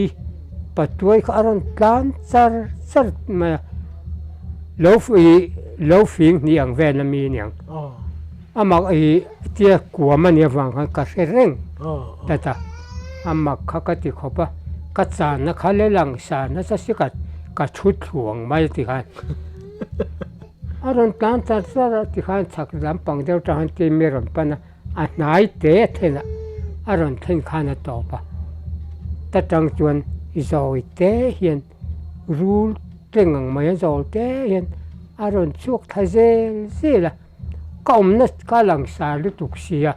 patuai kha a rawn tlan char char mai a lo ih lo fing hnih ang vel ami aniang. A mak i tia kuam a nih avang khan ka hre reng tlat a, a mak kha ka ti khawp a, ka channa kha le lang sa nasa si ka ka thu thluang mai ti khan a rawn tlan char char a ti khan chhak lampang deuh tang khan tin mi rawn pan a, a hnai te a then a, a rawn thlen khan a tawp a, ta tang chuan zawi te hian rul teng ang mai a zawi te hian a rawn chhuak thla zel zel a. Ka awmna ka langsar lutuk sia,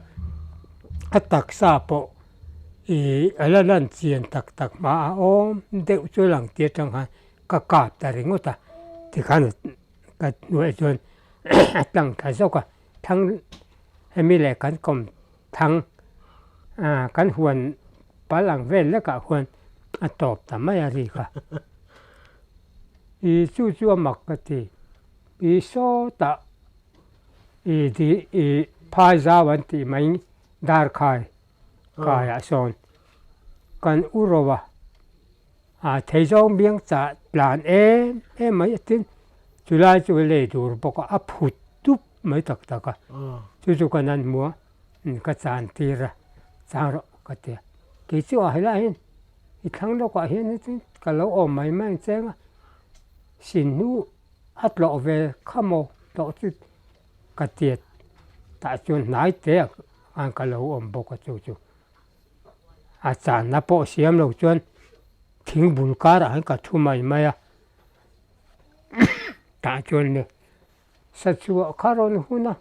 a taksa pawh ih a la lan chian tak tak hma a awm deuh chu lang tir atang khan ka kap ta ringawt a, tikhan ka hnuaiah chuan a tlang thla zawk a, thlang hemi leh kan kawm thang ah kan huan pal ang vel lekah khuan a tawp ta mai a ri kha, ih chu chu a mak ka ti. I sawtah i di i phai zau an tih mai darkhai kaiah sawn kan u ro a, a thei zawng biang chah tlan em em mai a tin chulai chu lei dur bawk a, a phut dup mai tak tak a, chu chu kan han hmu a, ka chan tir a, chang rawh ka ti a, kei chu a helaiah hian i thlang lawkah hian ka lo awm mai mai ang cheng a. Sinhnu a tlawh ve kha maw tlawh chu ka tiat tah chuan hnai te ah ka lo awm bawk a chu chu a channa pawh siam lo chuan thing bul karah hian ka thu mai mai a tah chuan le sachhuah kha rawn hun a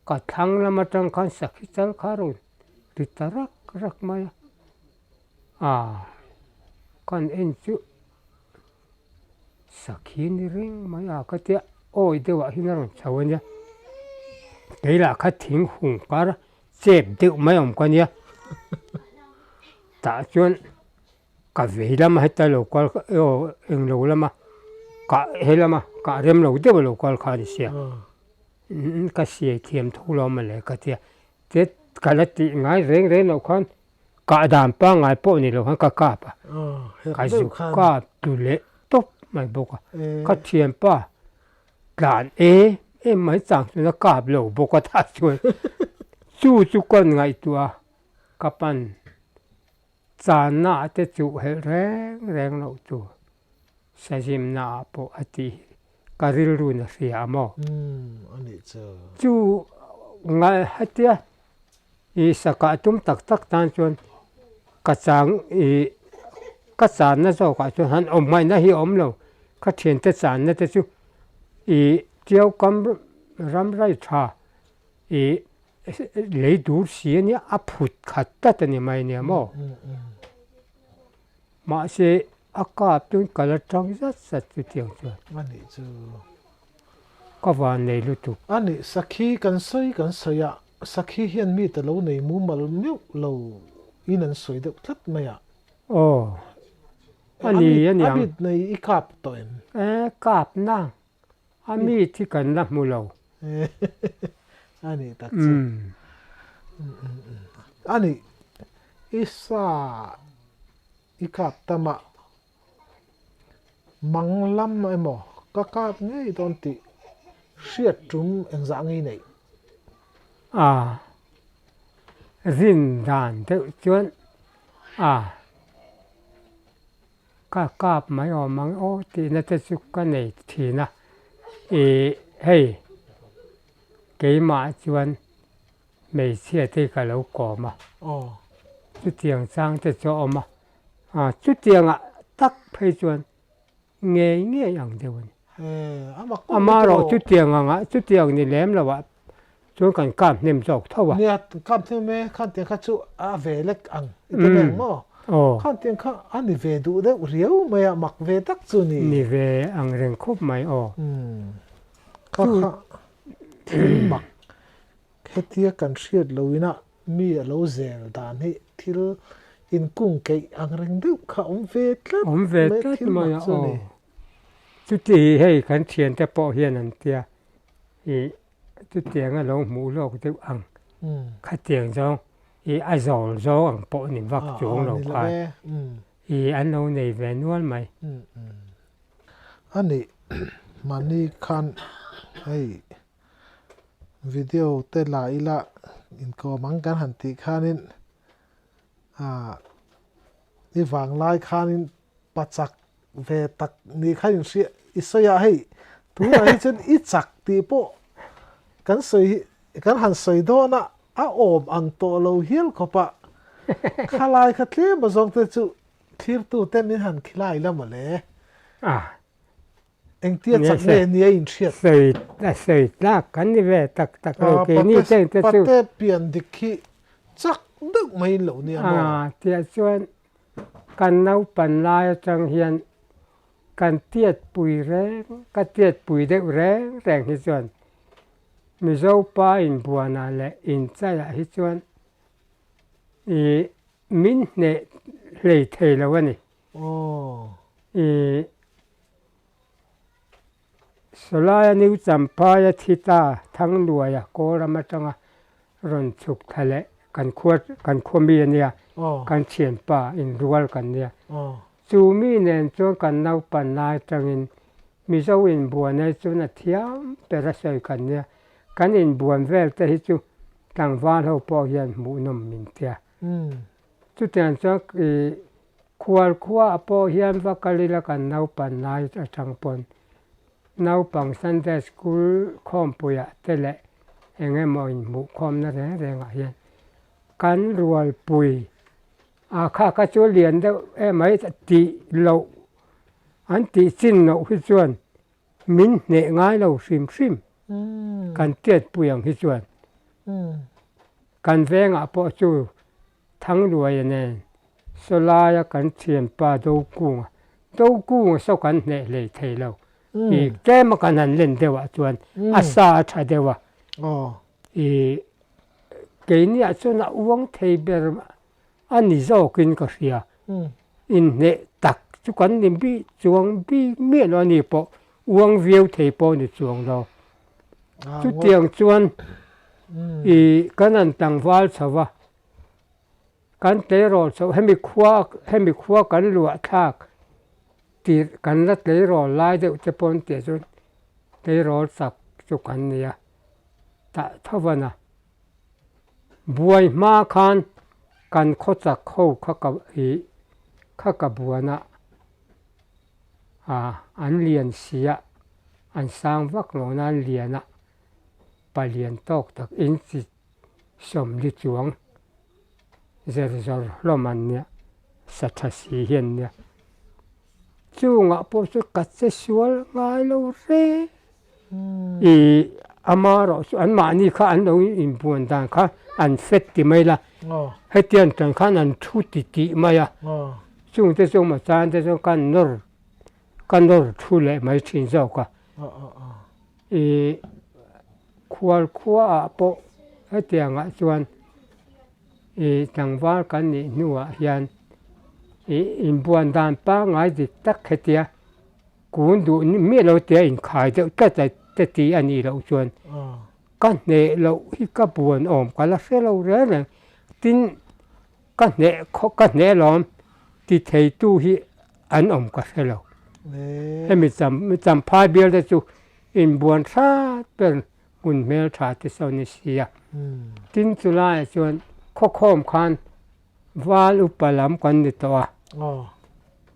ka thlang lam atang khan sakhi chal kha rawn ri ta rak rak mai a ah kan en chu. Sakhi ni reng mai a ka tia awi deuhah hian a rawn chho a nia kei lah kha thing hung kar chep deuh mai awm ka nia tah chuan ka vei lama heta lo kal kha aw englo lama kah he lama kah rem lo deuh a lo kal kha a ni sia ka siai thiam tho lo mawle ka tia te ka la tih ngai reng reng loh khan. Kah dan pangngai pawh ni lo khan ka kap a, ka zu kap tlu leh tawp mai bawk a, ka thianpa tlan em em mai chang chuan a kap lo bawk a tah chuan chu chu ka ngaihtuah a, ka pan channa ah te chuh helh reng reng loh tur sazimna ah pawh a tih hi ka rilru na hria a maw? Chu ngaihhatia I sakah tum tak tak tan chuan ka chang ih ka channa zawkah chuan han awm ngaihna hi a awm lo. Ka thiante channa te chu ih Tiau kam ram rai tha ih lei dur si a nia a phut khat tlat a ni mai nia maw. Mahse. A kap chuan ka la tang zat zat chutiang chuan.
A nih chu.
Ka van nei lutuk.
A nih, sakhi kan sawi kan sawi a, sakhi hian mi ta lo nei mumal meuh lo in an sawi deuh tlat mai a.
Aw, a ni a niang.
A mit nei i kap tawh em?
E, kap nang. A mit hi kan la hmu lo.
A nih tak chu. A nih, i sa i kap tam a, mang lam emaw ka kap ngei dawn tih hriat tum engzah ngei neih?
A rin dan deuh chuan a Ka kap mai awm ang aw tihna te chu ka nei thin a, ih hei keimah chuan hmeichhia te ka lo kawm a, chutiang chang te chu a awm a, chutiangah tak phei chuan ngei ngei ang deuh a ni. Amaherawh chutiang angah chutiang ni lem loah chuan kan kap hnem zawk tho a.
Nia, kap hnem e, khan tiang kha chu a ve lek ang i ti reng maw?
Aw.
Khan tiang kha a ni ve duh deuh riau mai a, mak ve tak chu ni.
Ni ve ang reng khawp mai aw.
Umm, kha kha thil mak hetia kan hriat loin a mi a lo zel dan hi thil inkung keih ang reng deuh kha awm ve tlat
Awm ve
mai
tlat
thil
mai
mak
a
chu ni.
aw. Chuti hei kan thiante pawh hian an tia ih Chutiang a lo hmuh lawk deuh ang. Khatiang zawng i a zawl zawng ang pawh ni vak chuang lo khan i an lo nei ve nual mai.
A nih mahni khan hei video te la ila inkawm ang kan han tih khanin i vanglai khanin pachak ve tak ni kha in hria i sawi a hei tunah hi chuan i chak tih pawh kan sawi hi kan han sawi dawn a a awm ang tawh lo hial khawp a khalai kha tlem a zawng te chu thlirtu te min han khilai la mawle engtia chak nge nia in hriat
sawi a sawi tlak kan ni ve tak tak lo keini te te chu
pate pian dik hi chak deuh mai in lo nia maw
tiah chuan Kan naupan lai atang hian kan tiatpui reng, ka tiatpui deuh reng reng hi chuan Mizo pa inbuanah leh inchaiah hi chuan ih min hneh hlei thei lo a ni. Ih Sawlaia New Champhaia thi ta Thangluaia Kawlram atanga rawn chhuk thla leh kan khua kan khua mi a nia, kan thianpa inrual kan nia. Chu mi nen chuan kan naupan lai atangin Mizo inbuan ai chuan a thiam ber a sawi kan nia. Kan inbuan vel te hi chu tlangval ho pawh hian hmuhnawm min tia. Chutiang chuan ih khual khuaah pawh hian va kal ila kan naupan lai atang pawn naupang Sunday school khawmpuiah te leh eng emaw inhmuhkhawmna reng rengah hian kan rualpui a kha kha chu lian deuh emai tih loh an tih chin loh hi chuan min hneh ngai lo hrim hrim kan tiatpui ang hi chuan kan vengah pawh chu Thangluaia nen sawlaia kan thianpa Dokunga Dokunga saw kan hneh hlei thei lo ih tlema kan han len deuhah chuan a sa a tha deuh a ih keiniah chuan a uang thei ber a ni zawkin ka hria inhneh tak chu kan ni bik chuang bik miah lo a ni pawh uang viau thei pawh a ni chuang lo chutiang chuan ih kan han tlangval chho va kan tleirawl chho hemi khua hemi khua kan luah thlak tih kan la tleirawl lai deuh te pawn tih chu tleirawl chak chu kan ni a tah tho van a buai hma khan kan khaw chak ho kha ka ih kha ka buan a ah an lian si a an sang vak lo nan lian a palian tawk tak inchi sawmli chuang zer zawr hlawm an nia sa tha si hi an nia chungah pawh chu ka che sual ngai lo reng ih ama erawh chu an mahni kha an lo inbuan dan kha an fet ti mai la hetiang tan khan an thu ti tih mai a. Chungte chu maw chan te chuan ka nawr ka nawr thu leh mai thin zawk a. Ih khual khua ah pawh hetiang ah chuan ih tlangval kan nih hnuah hian ih inbuan dan pangngai dik tak hetia kun duh miah lo tia inkhai deuh tlat a te tih a nih loh chuan ka hneh loh hi ka buan awm ka la hre lo reng reng. Tin, ka hneh khawp ka hneh lawm ti theitu hi an awm ka hre lo. Hemi cham champhai bial te chu inbuan hrat ber hmun hmeltha te sawn ni sia. Tin chulaiah chuan khawkhawm khan val upa lam kan ni tawh a.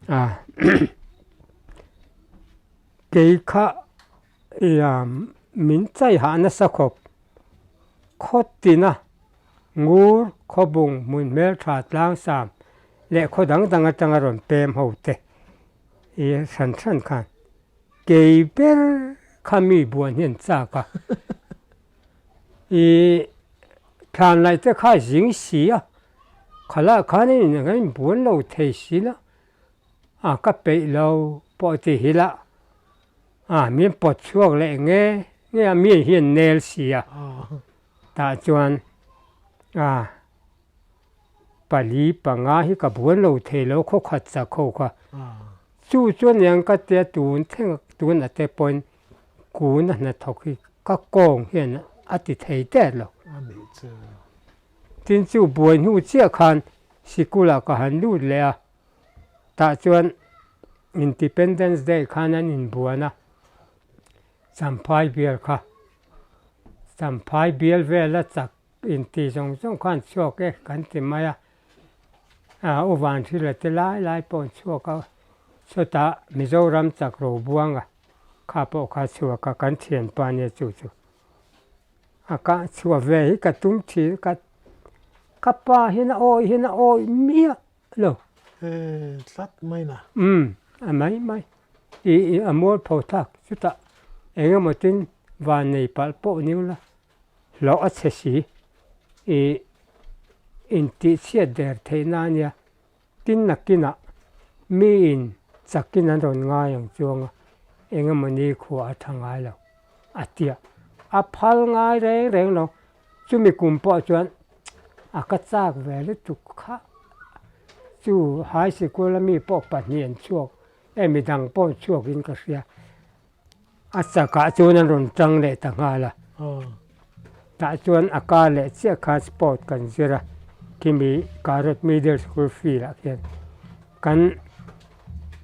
A kei kha min chai hah nasa khawp khaw tina ngur khawbung hmun hmeltha tlangsam leh khaw dang dang atanga rawn pem ho te i hran hran khan kei ber kha mi buan hian chak a i thlan laih te kha zing si a khalah khan in a inbuan lo thei si la a ka peih lo pawh ti hi lah. A min pawt chhuak leh nge nge a mi hian nel si a tah chuan a pali panga hi ka buan lo thei lo khaw khat chak ho kha chu chuan eng ka tia tun thleng tun a te pawhin kun a hnathawk hi ka kawng hian a ti thei der lo tin chu buai hnu chiah khan sikul ah ka han lut leh a. Tah chuan Independence Day khan an inbuan a, Champhai bial kha Champhai bial vela chak inti zawng zawng khan chhuak e kan ti mai a, a u Vanhrila te lai lai pawh an chhuak a, chutah Mizoram chak Robuanga kha pawh kha chhuak a, kan thianpa nia chu chu. A kah chhuah ve hi ka tum thin ka ka pa hian a awih hian a awih miah lo.
E tlat mai na.
Umm a mai mai i i a mual pho thlak chutah eng emaw tin van nei palh pawh ni ula hlawh a chhe si i intih chhiat der theih na ania tin nakinah miin chakin an rawn ngai ang chuang a eng emaw ni khua a tha ngai lo a tia a phal ngai reng reng lo. Chumi kum pawh chuan a ka chak ve lutuk kha. Chu high sikul a mi pawh pahnih an chhuak e midang pawh an chhuak in ka hria. A chakah chuan an rawn tang leh ta nghal a. Tah chuan a kar leh chiah khan sport kan zir a, khimi Karot Middle School field ah khian kan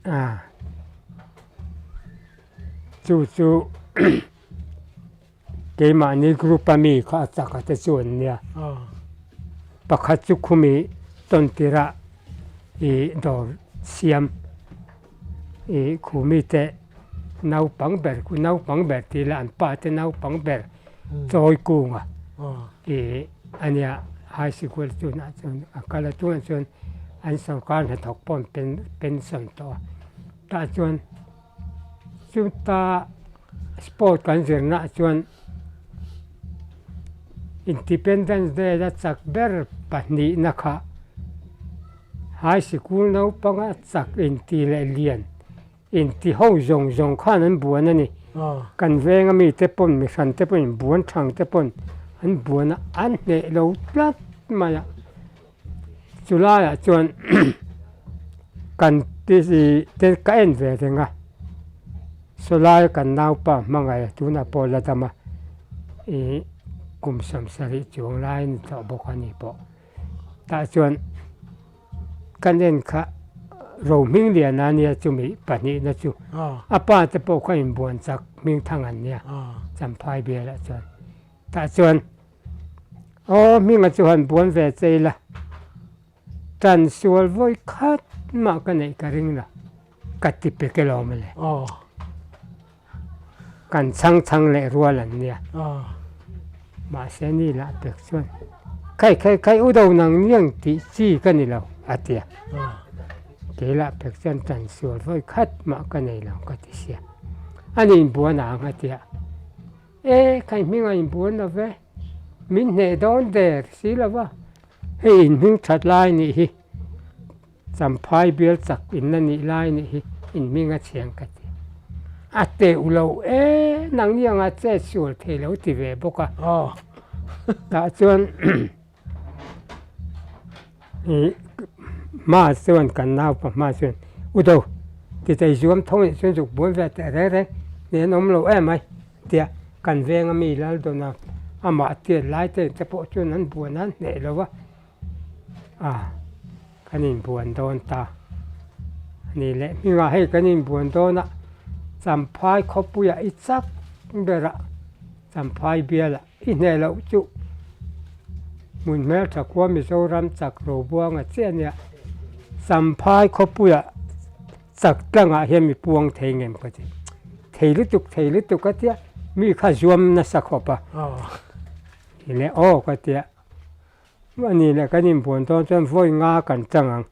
ah chu chu Keimahni group a mi kha a chak a te chu an nia. Pakhat chu khumi tawn tirah ih dawr siam ih khumi te naupang ber khu naupang ber tih lah an pa te naupang ber chawi kunga ih a nia high sikul tunah chuan a kal a tunah chuan an sorkar hnathawk pawh an pension tawh a tah chuan. Chuta sport kan zirnaah chuan Independence Day a chak ber pahnihna kha high sikul naupanga chak inti leh lian inti ho zawng zawng khan an buan a ni. Kan venga mite pawn mi hran te pawhin buan thang te pawn an buan a, an hneh lo tlat mai a. Chu laiah chuan kan te ka en ve reng a, saw lai kan naupa hmangaih a tunah pawh la dam a, ih kum sawmsarih chuang lai a ni tawh bawk a ni pawh. Tah chuan kan en kha Rohmingliana a nia chumi pahnihna chu a pa te pawh kha inbuan chak hmingthang an nia Champhai bialah chuan. Tah chuan Aw hminga chu han buan ve che ila, tan sual vawi khat mah ka neih ka ring lo, ka ti pe ke lo mawle. Kan chhang chhang leh rual an nia. Mahse ni lah pek chuan khai khai khai u do nang niang tih chi ka ni lo a ti a. Kei lah pek chuan tan sual vawi khat mah ka nei lo ka ti sia. A ni inbuan ang a ti a. E, khai hming a inbuan lo ve, min hneh dawn der si lo va, hei in hming that lai nih hi. Champhai bial chak in la nih lai nih hi in hming a chhiang ka ti. A teuh lo e, nangni anga chet sual thei lo ti ve bawk a. Tah chuan ih hma chuan kan naupa hma chuan u do ti chei zuam tho nih chuan zuk buai ve teh reng reng nen an awm lo em mai tia kan venga mi Laldawna amah tiat lai te te pawh chuan an buan a an hneh lo va a kan inbuan dawn ta a ni leh hmingah hei kan inbuan dawn a Champhai khawpuiah i chak berah Champhai bialah i hneh loh chu hmun hmeltha khua Mizoram chak Robuanga chiah a nia. Champhai khawpuiah chak tlangah hian mi puang thei ngem ka ti. Thei lutuk thei lutuk a tia mi kha zuam nasa khawp a. Ti leh aw ka tia a ni leh kan inbuan dawn chuan vawi nga kan chang ang.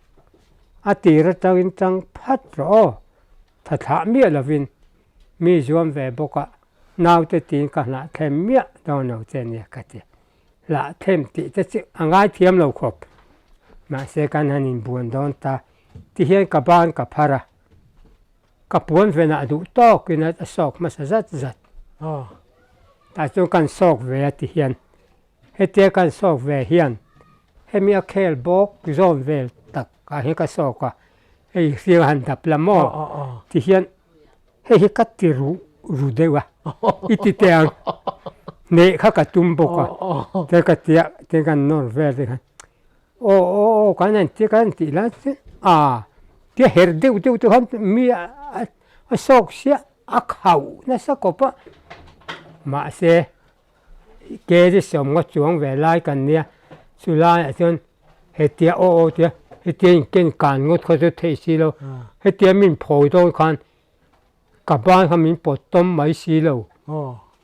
A tir atangin chang phat rawh aw tha thlah miah lovin mi zuam ve bawk a. Naute tiin ka hlahtlem miah dawn lo che nia ka ti. Hlahtlem tih te chu a ngaithiam lo khawp. Mahse kan han inbuan dawn ta. Tihian ka ban ka phar a, ka puan venah duh tawkin a sawk hmasa zat zat. Tah chuan kan sawk ve a tihian hetia kan sawk ve hian hemi a khel bawk zawn vel tak ah hian ka sawk a, hei hriang a han dap la maw tihian Hei hi ka ti ru ru deuh a, i ti teh ang, hneh kha ka tum bawk a, te ka ti a, te kan nawr vel te khan aw aw aw kan han ti kan tih lai chuan a tia her deuh deuh te khan mi a sawk siah a khauh nasa kawp a, mahse Kg sawmngaw chuang ve lai kan nia, chu laiah chuan hetia aw aw tia hetia in ken kan ngawt kha chu theih si lo, hetia min phawi dawn khan ka ban kha min pawt tawm mai si lo,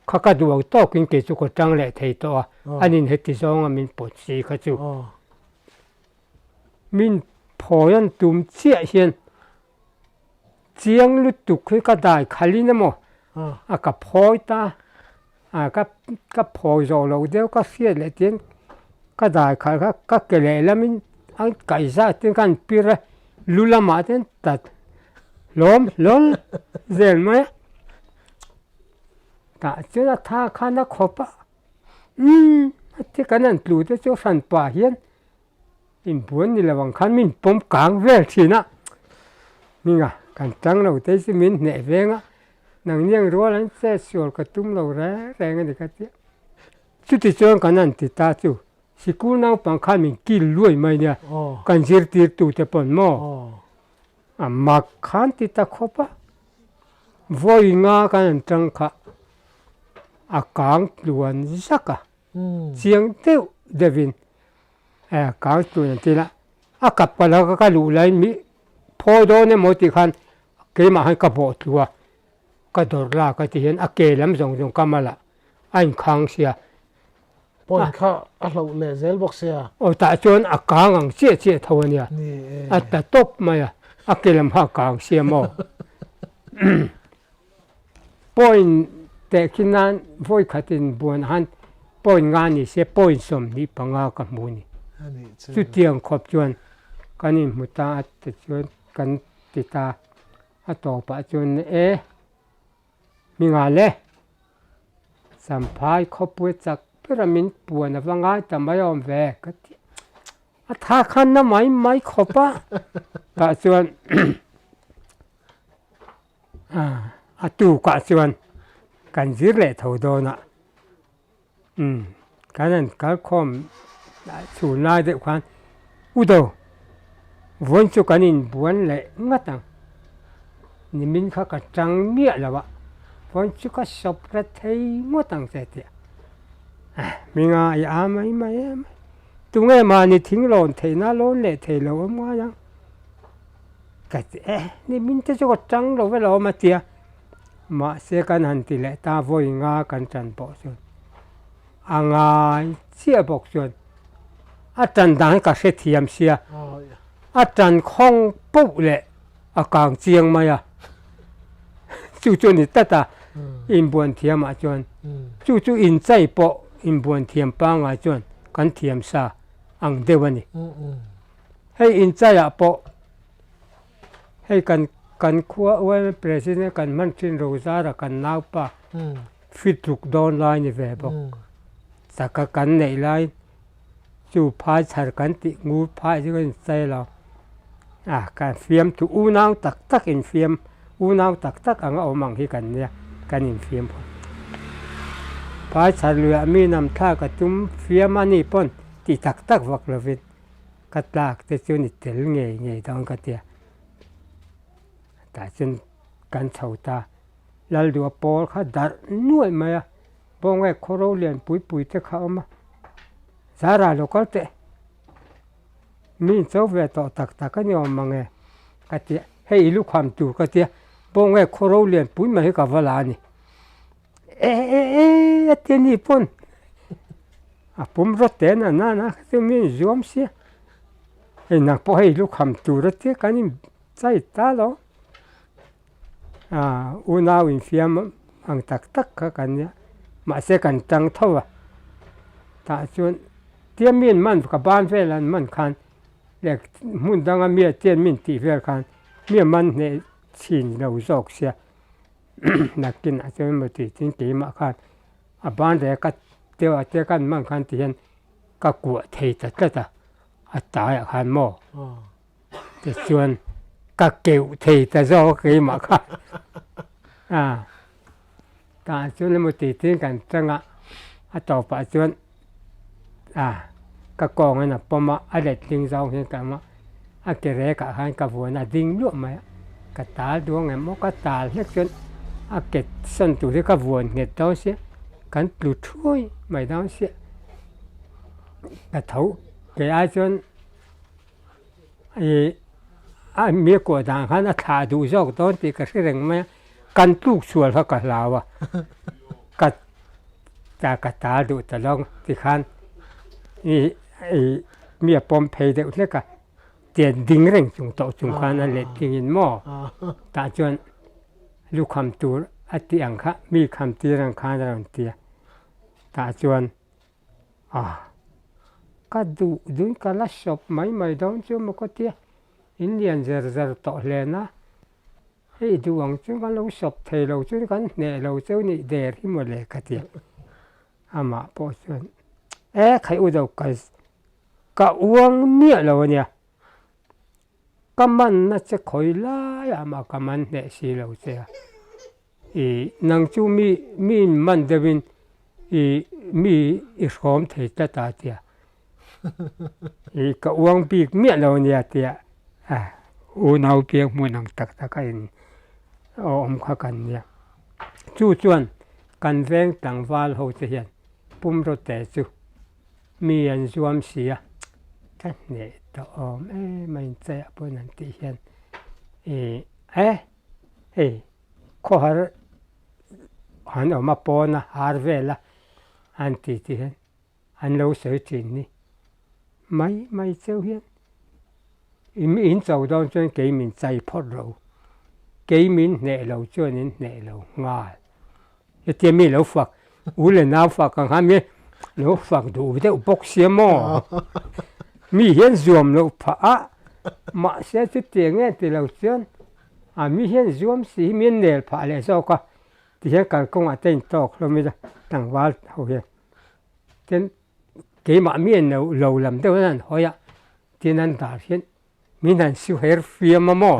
kha ka duh ang tawkin kei chu ka tang leh thei tawh a, anin heti zawnga min pawt si kha chu min phawi an tum chiah hian Chiang lutuk hi ka dai khalin emaw a ka phawi ta a ka ka phawi zawh loh deuh ka hriat leh tiin ka dai khalh kha ka ke leh lamin a kaih zat te khan pir a lu lamah te tat hlawm hlawl zel mai a tah chuan a tha khan a khawp a umm a ti kan han tlu te chu hran pah hian. Inbuan ni lo ang khan min pawm kang vel thin a, ninga kan tang lo te chu min hneh veng a, nangniang rual an chet sual ka tum lo reng reng a ni ka tia. Chuti chuan kan han ti ta chu, sikul naupang khan min kil luai mai nia, kan zirtirtu te pawn maw a mak khan ti ta khawp a, vawi nga kan han tang kha a kang tluan zak a. Chiang deuh deuhin kang tun an ti la, a kap ka lo ka luh laiin mi phawi dawn emaw tih khan keimah khan ka bawh tlu a, ka dawrh la ka ti hian a ke lam zawng zawng ka mal ah a inkhang sia.
Point kha a hloh leh zel bawk sia.
Aw tah chuan a kang ang chiah chiah tho a nia, a tla tawp mai a, a ke lam kha a kang sia maw. Point teh khi nan vawi khatin buan han point nga ni se point 25 ka hmu ni. Chutiang khawp chuan kan inhmu ta a ti chuan kan ti ta a tawpah chuan e hmingah le Champhai khawpui chak bera min puan ava ngai ta mai awm ve ka ti. A tha khan na mai mai khawp a tah chuan A tukah chuan kan zir leh tho dawn a, umm kan han kal khawm chhun lai deuh khan u do vawiin chu kan inbuan leh ngat ang, nimin kha ka tang miah lo a, vawiin chu ka sawp ra thei ngawt ang che tih a, hminga i a mai mai em mai, tunge mahni thing lawn theihna lawn leh thei lo awm ngai ang. Ka ti e, ni min te chu ka tang lo vek awm a tia, mahse kan han ti leh ta vawi nga kan tan pawh chuan a ngai chiah bawk chuan a tan dan hi ka hrethiam sia, a tan khawng poh leh a kang chiang mai a, chu chu a ni tlat a, inbuan thiamah chuan chu chu inchei pawh inbuan thiam pangngai chuan kan thiam sa ang deuh a ni. Hei inchaiah pawh. Hei kan kan khua yma president kan hman thin Rozara kan naupa fit ruk dawn lai ni ve bawk. Chaka kan neih lai chu phai chhar kan tih ngur phai chu kan inchei lo. A kan fiam tu unau tak tak infiam unau tak tak anga awm ang hi kan nia kan infiam phawt. Phai chhar luiah mi nam thlak a tum fiam a ni pawn ti tak tak vak lovin ka tlak te chu ni tel ngei ngei dawn ka tia. Tah chuan kan chho ta. Lalduha pawl kha darh nuaih mai a, Bawnge khaw lian pui pui te kha a awm a, Zara lo kal teh, mi in cho ve tawh tak tak a ni awm mang e ka ti a, hei i lukham tur ka tia, Bawnge khaw lian pui mai hi ka va la a ni. E e e a ti a ni pawn a pum rawt te na na na kha chu mi in zuam sia, hei nang pawh hei lukham tur a tia kan in chai ta lo. Unau infiam ang tak tak kha kan nia, mahse kan tang tho a, tah chuan tia min man ka ban vel an man khan leh hmun danga mi a tian min tih vel khan mi a man hneh chhin lo zawk sia nakinah chuan emaw tih tin keimah khan a ban rek a deuh ah te kan man khan ti hian ka kuah thei ta tlat a, a taiah khan maw. Tichuan ka keuh thei ta zawk a keimah kha a tah chuan emaw tih tin kan chang a, a tawpah chuan a ka kawngin a pawm a, a letling zawng hian ka awm a, a ke rekah khan ka vuan a ding luah mai a, ka tal duang em aw ka tal hlek chuan a ke sawn tur hi ka vuan nghet dawn sia kan tlu thuai mai dawn sia ka tho kei ai chuan. Ih a mi kuah dan khan a thlah duh zawk dawn tih ka hre reng mai a, kan tluk sual kha ka hlau a, ka ta ka tal duh ta lo tikhan ih ih mi a pawm phei deuh hlek a, tian ding reng chung tawh chung khan a let dingin maw tah chuan lukham tur a tih ang kha mi kham tir ang khan a rawn ti a, tah chuan. A, ka duh dun ka la sawp mai mai dawn chu maw ka tia, in lian zer zer tawh hlen a, hei duh ang chu kan lo sawp thei lo chu kan hneh lo cheu nih der hi maw le ka tia, amah pawh chuan e khaih u do ka ka uang miah lo a nia, ka manna che khawi lai ah mah ka man hneh si lo che a. I nang chu mi mi in man deuhin i mi i hrawm thei tlat a tia i ka uang bik miah lo ania tia unau piang hmun ang tak tak a in awm kha kan nia. Chu chuan kan veng tlangval ho te hian pumraw te chu mi an zuam si a, ka hneh tawh awm em a inchaiah pawhin an tih hian i e. Hei khawhar han awm a pawn a har vel a an ti ti hian an lo sawi thin ni mai mai cheu hian in in cho dawn chuan kei min chai phawt ro kei min hneh lo chuan in hneh lo nghal hetia mi lo fak u leh nau fak ang khan mi lo fak duh deuh bawk sia maw mi hian zuam loh phah a mahse chutiang nge ti lo chuan a mi hian zuam si hi mi an nel phah leh zawk a tihian kalkawngah te intawk hlawm ila tlangval ho hian tin keimah mi an lo lo lam deuh hian an hawi a tin an dar hian min han su her fiam a maw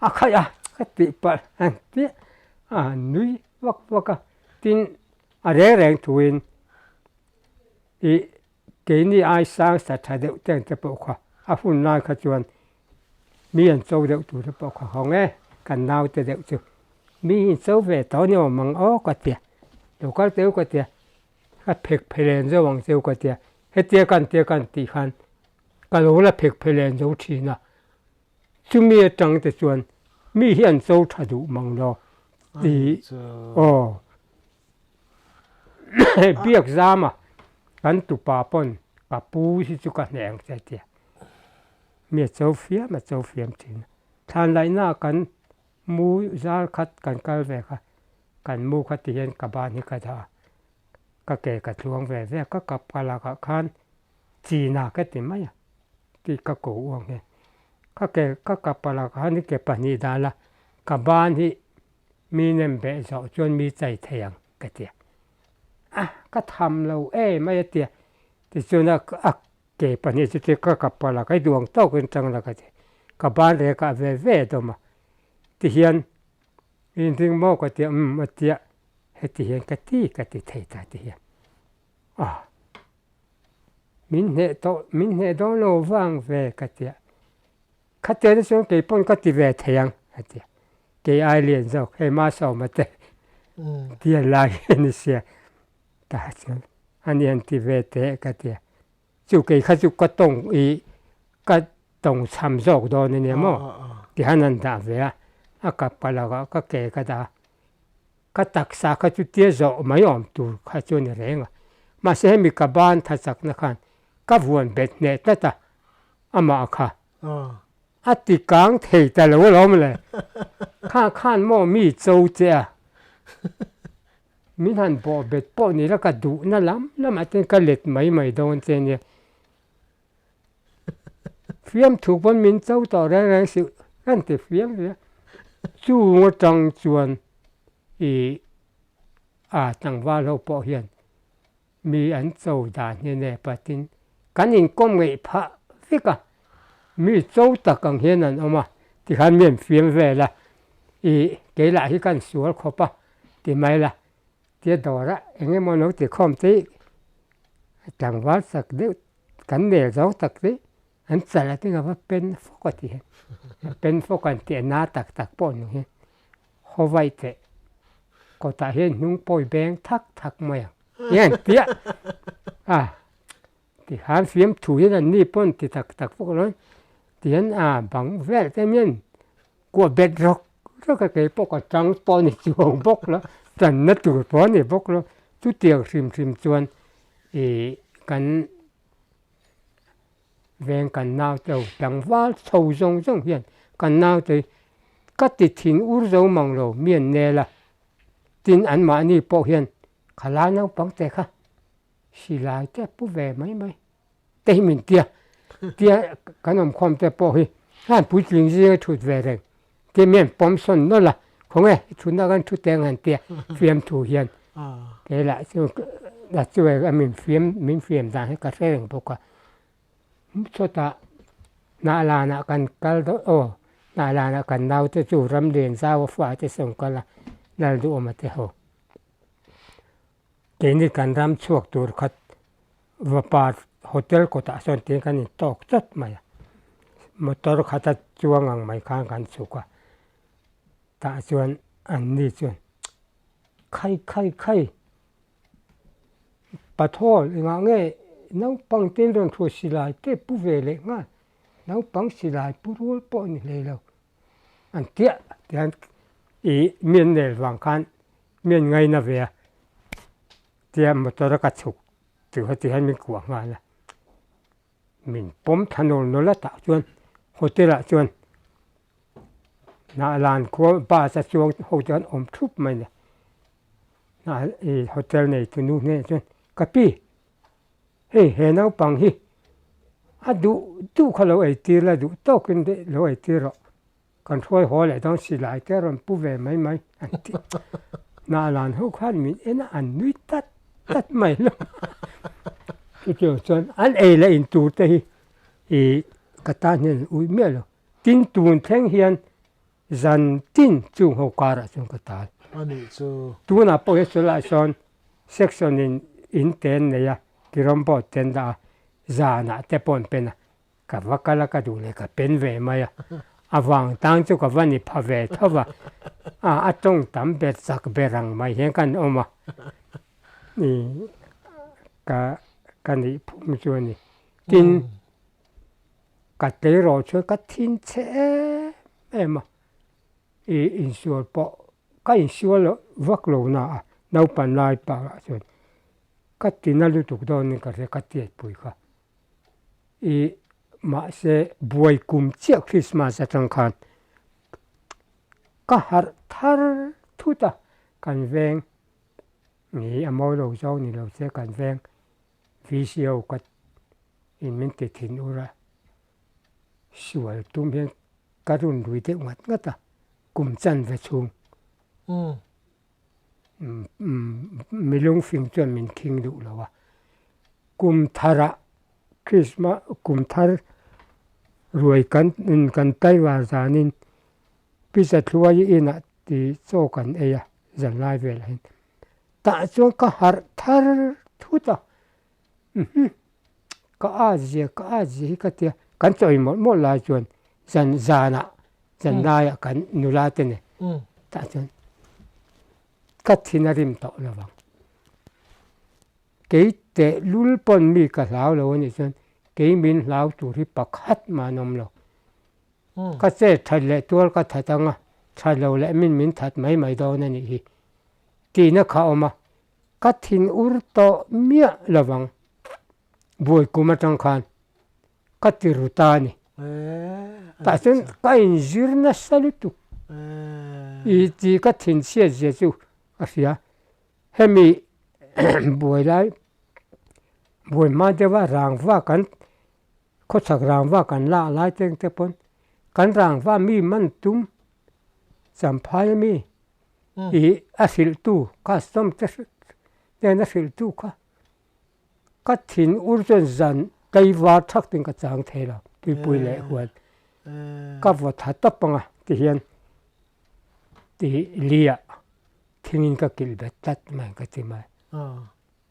a khaih a ka tih palh ang chiah a han nui vak vak a tin a reng reng thuin ih keini ai sang sa tha deuh te ang te pawh kha a hun lai kha chuan mi an cho deuh tur te pawh kha hawng e kan naute deuh chu mi in cho ve tawh ni awm ang aw ka tia lo kal teh u ka tia ka phek phelen zo ang cheu ka tia hetia kan tia kan tih khan ka lo la phek phelen zo thin a chumi atang te chuan mi hi an cho tha duh mang lo tih aw biak zama kan tupa pawn ka pu hi chu ka hneh ang che tia mi a cho fiam a cho fiam thin a thlan laihna kan mu zar khat kan kal ve kha kan mu kha ti hian ka ban hi ka dah a ka ke ka tluang ve ve a ka kap ka lakah khan China ka ti mai a tih ka ko uang hian. Ka ke ka kap a lakah khan i ke pahnih dah la, ka ban hi mi nem beh zawh chuan mi chai thei ang ka ti a. A, ka tham lo em mai a ti a. Tichuan a a ke pahnih chu ti ka kap a lakah i duh ang tawkin tang la ka ti. Ka ban rekah ve ve a dawm a. Tihian inring maw ka ti a, umm a ti a. Heti hian ka ti ka ti thei ta ti hian. A, min hneh tawh, min hneh dawn lo vang ve ka ti a. Khatiang te chuan kei pawn ka ti ve thei ang a ti a. Kei ai lian zawk, hei Masawma te ti a lai hi a ni sia. Tah chuan a ni han ti ve teh ka ti a. Chu kei kha chu ka tawng i ka tawng chham zawk dawn a nia maw? Tihian an dah ve a, a kap ka lakah ka ke ka dah a. Ka taksa kha chu tia zawh mai awm tur kha chu a ni reng a. Mahse hemi ka ban tha chakna khan ka vuan bet hneh tlat a, amah kha a ti kang thei ta lo alawm le. Kha khan maw mi cho che a, min han bawh bet pawh ni la ka duhna lam lamah chuan ka let mai mai dawn che nia. Fiamthu pawn min cho tawh reng reng si kan ti fiam ve a. Chung atang chuan ih a tlangval ho pawh hian mi an cho dan hi nge patin kan inkawm ngeih phah vek a. Mi cho tak ang hian an awm a, tikhan mi an fiam vel a, ih kei lah hi kan sual khawp a ti mai la. Tia dawra eng emaw lo ti khawm te hi tlangval chak deuh kan nel zo tak te an chalh a tinga va pen fawk a ti hian pen fawk an tih a na tak tak pawh ni hian haw vaih teh kawtah hian hnung pawi beng thak thak mai ang hian tia a tikhan fiamthu hian an ni pawn ti tak tak fawk lo tihian a bang vel te hian Kuah bet rawk rawk a kei pawh ka tang pawh a ni chuang bawk lo, tanna tur pawh a ni bawk lo. Chutiang hrim hrim chuan ih kan veng kan naute ho tlangval chho zawng zawng hian kan naute hi ka ti thin ur zo mang lo mi an nel a, tin anmahni pawh hian khalai naupang te kha silai te a pu ve mai mai. Te hi min tia, tia kan awm khawm te pawh hi khan puitling zinga thut ve reng tia mi an pawm sawn nawlh a, khawnge i thutna kan thu teng han tia fiamthu hian kei lah chu la chu a min fiam min fiam dan hi ka hre reng bawk a, chutah hnah lanah kan kal dawn aw hnah lanah kan naute chu ram lian zau a fate sawn kal a Lalduhawma te ho. Keini kan ram chhuak tur khat vapa hotel kawtah sawn tiin kan intawk chawt mai a, motor khata chuang ang mai khan kan chhuk a, tah chuan an ni chuan khai khai khai pathawl engah nge naupang te in rawn thu silai te pu ve leh nghal naupang silai pu rual pawh a ni hlei lo an tiah tihian ih mi an nel vang khan mi an ngaina ve a tia motor a ka chhuk tur kha tihian min kuah nghal a min pawm thla nawl nawl a tah chuan hotel ah chuan hnah lan khua bus a chuang ho te an awm thup mai a ni hnah ih hotel nei tu nu hnenah chuan ka pi hei he naupang hi a duh duh kha lo eitir la duh tawkin lo eitir rawh. Kan hruai haw leh dawn silai te a rawn pu ve mai mai an ti. Hnah lan ho khan min en a, an nui tat tat mai lo. Chutiang chuan an ei leh in tur te hi ih ka tan hian an ui miah lo. Tin tun thleng hian zan tin chung ho karah chuan ka tal.
Anih chu.
Tunah pawh hi chulaiah sawn section in in te an nei a, kirawng board te an dah a, zanah te pawh an pen a. Ka va kal a ka duh leh ka pen ve mai a, a vang tang chu ka va ni pha ve tho va, a a tawng tam ber chak ber ang mai hian kan awm a, ih ka ka nih phung chu a ni. Tin, ka tleirawl chuan ka thin chhe em em a, ih insual pawh ka insual vak lo na a, naupang lai pah chuan ka tina lutuk dawnin ka hria ka tiatpui kha. I mahse buai kum chiah Christmas atang khan ka harh thar thut a, kan veng ni a mawi lo zawng ni lo se kan veng VCO ka in min ti thin ur a. Sual tum hian ka run rui deuh ngat ngat a, kum chanve chhung. Milung fing chuan min khing duh lo a, kum tharah Krismas kum thar ruai kan kan taivar zanin pizza thluai inah ti chaw kan ei a zan lai velah hian tah chuan ka harh thar thut a. Ka a zia ka a zia hi ka tia kan chawi mawlh mawlh lai chuan zan zanah zan laiah kan nula te nen tah chuan ka thin a rim tawh lo vang. Kei teh lul pawn mi ka hlau lo a nih chuan kei min hlau tur hi pakhat mah an awm lo. Ka chet that leh tual ka that anga that lo leh min min that mai mai dawn a nih hi tihna kha a awm a. Ka thin ur tawh miah lovang buai kum atang khan ka ti ru ta a ni. Tah chuan ka inzir nasa lutuk i ti ka thin chhiat zia chu ka hria. Hemi buai lai buai hma deuha rangva kan khawchhak rangva kan lak lai te ang te pawn kan rangva mi man tum champhai ami Ih a hrilhtu custom te nen a hrilhtu kha ka thin ur chuan zan tlaivar thak tin ka chang thei lo tuipui leh huan ka vaw tha tawp ang a tihian tih liah thingin ka kilh bet tlat mai ka ti mai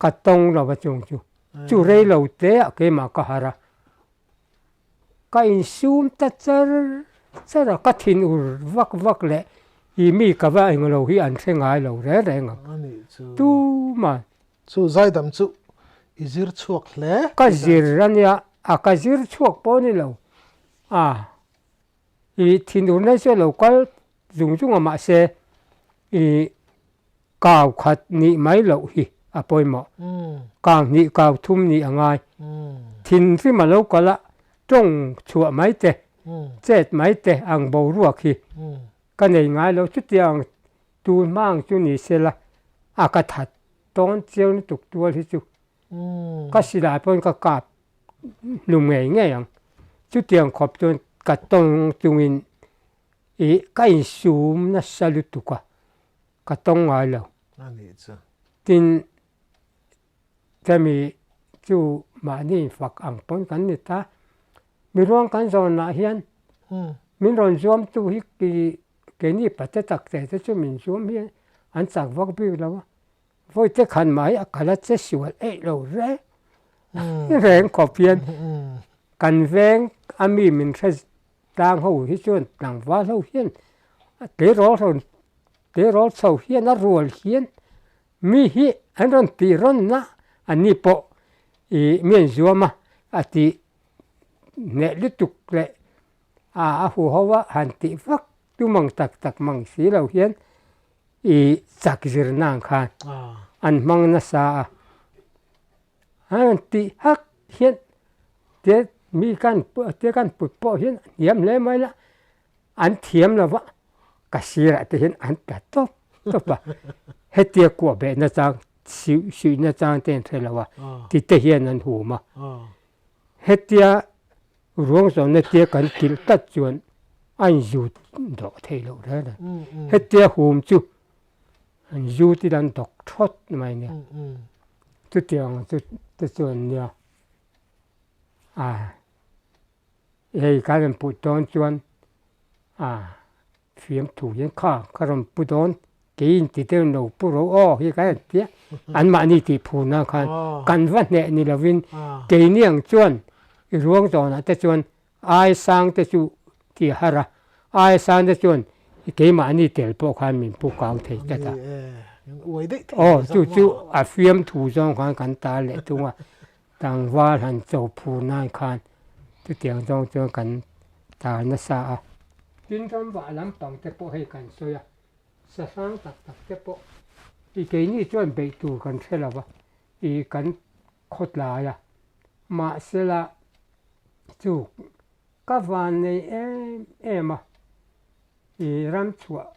ka tawng lo a chung chu chu rei lo te ah keimah ka harh a. Ka insum ta char char a, ka thin ur vak vak leh i mi ka va eng lo hi an hre ngai lo reng reng ang. Tuman.
Chu zaidam chu i zir chhuak hle.
Ka zir a nia, a ka zir chhuak pawh ni lo. A i thin ur nai chu a lo kal zung zung a mahse i Kau khat nih mai loh hi a pawimawh. Kau hnih kau thum nih a ngai. Thinrim a lo kal a, tawng chhuah mai te, chet mai te ang boruak hi ka nei ngai lo. Chutiang tun hma ang chu ni se la, a ka that tawn chiang lutuk tual hi chu ka silai pawn ka kap hlum ngei ngei ang. Chutiang khawp chuan ka tawng chungin ih ka insum nasa lutuk a. Ka tawng ngai lo.
A nih chu.
Tin, chemi chu mahni fak ang pawn kan ni ta. Mi ruang kan zawnah hian min rawn zuamtu hi keini pate tak te te chu min zuam hi an chak vak bik lo a. Vawite khan mai a kal a che sual eih lo reng reng khawp hian kan veng a mi min hre tlang ho hi chuan tlangval ho hian tleirawl rawn tleirawl chho hian a rual hian mi hi an rawn tih rawn a an ni pawh ih mi an zuam a a tih hneh lutuk leh a a huho a han tih vak tum ang tak tak mang si lo hian ih chak zirna ang khan an hmang nasa a an rawn tih hak hian te mi kan te kan put pawh hian a hniam hle mai la an thiam lo va ka sirah te hian an tla tawp tawp a hetia kuah beh nachang suih suih nachang te an hre lo a ti te hian an hum a hetia ruang zawnna tia kan kilh tlat chuan a inzut dawh theih loh reng reng hetia hum chu an zut ila an dawk thawt mai a nia chutiang chu te chuan nia a hei kan rawn put dawn chuan a fiamthu hian kha ka rawn pu dawn kei in ti deuh lo pu ro aw hi kan han ti a anmahni tih phur nan khan kan va hneh ni lovin keini ang chuan i ruang zawnah te chuan ai sang te chu tih a har a ai sang te chuan keimahni tel pawh khan min pu kang thei tlat a aw chu chu a fiamthu zawng khan kan tar leh thung a tlangval han cho phur nan khan chutiang zawng chuan kan tar nasa a. Tin ramvah lampang te pawh hei kan sawi a, sa hrang tak tak te pawh i keini chuan beih tur kan hre lo va, i kan khawtlai a, mahsela chu ka van nei em em a, i ram chhuah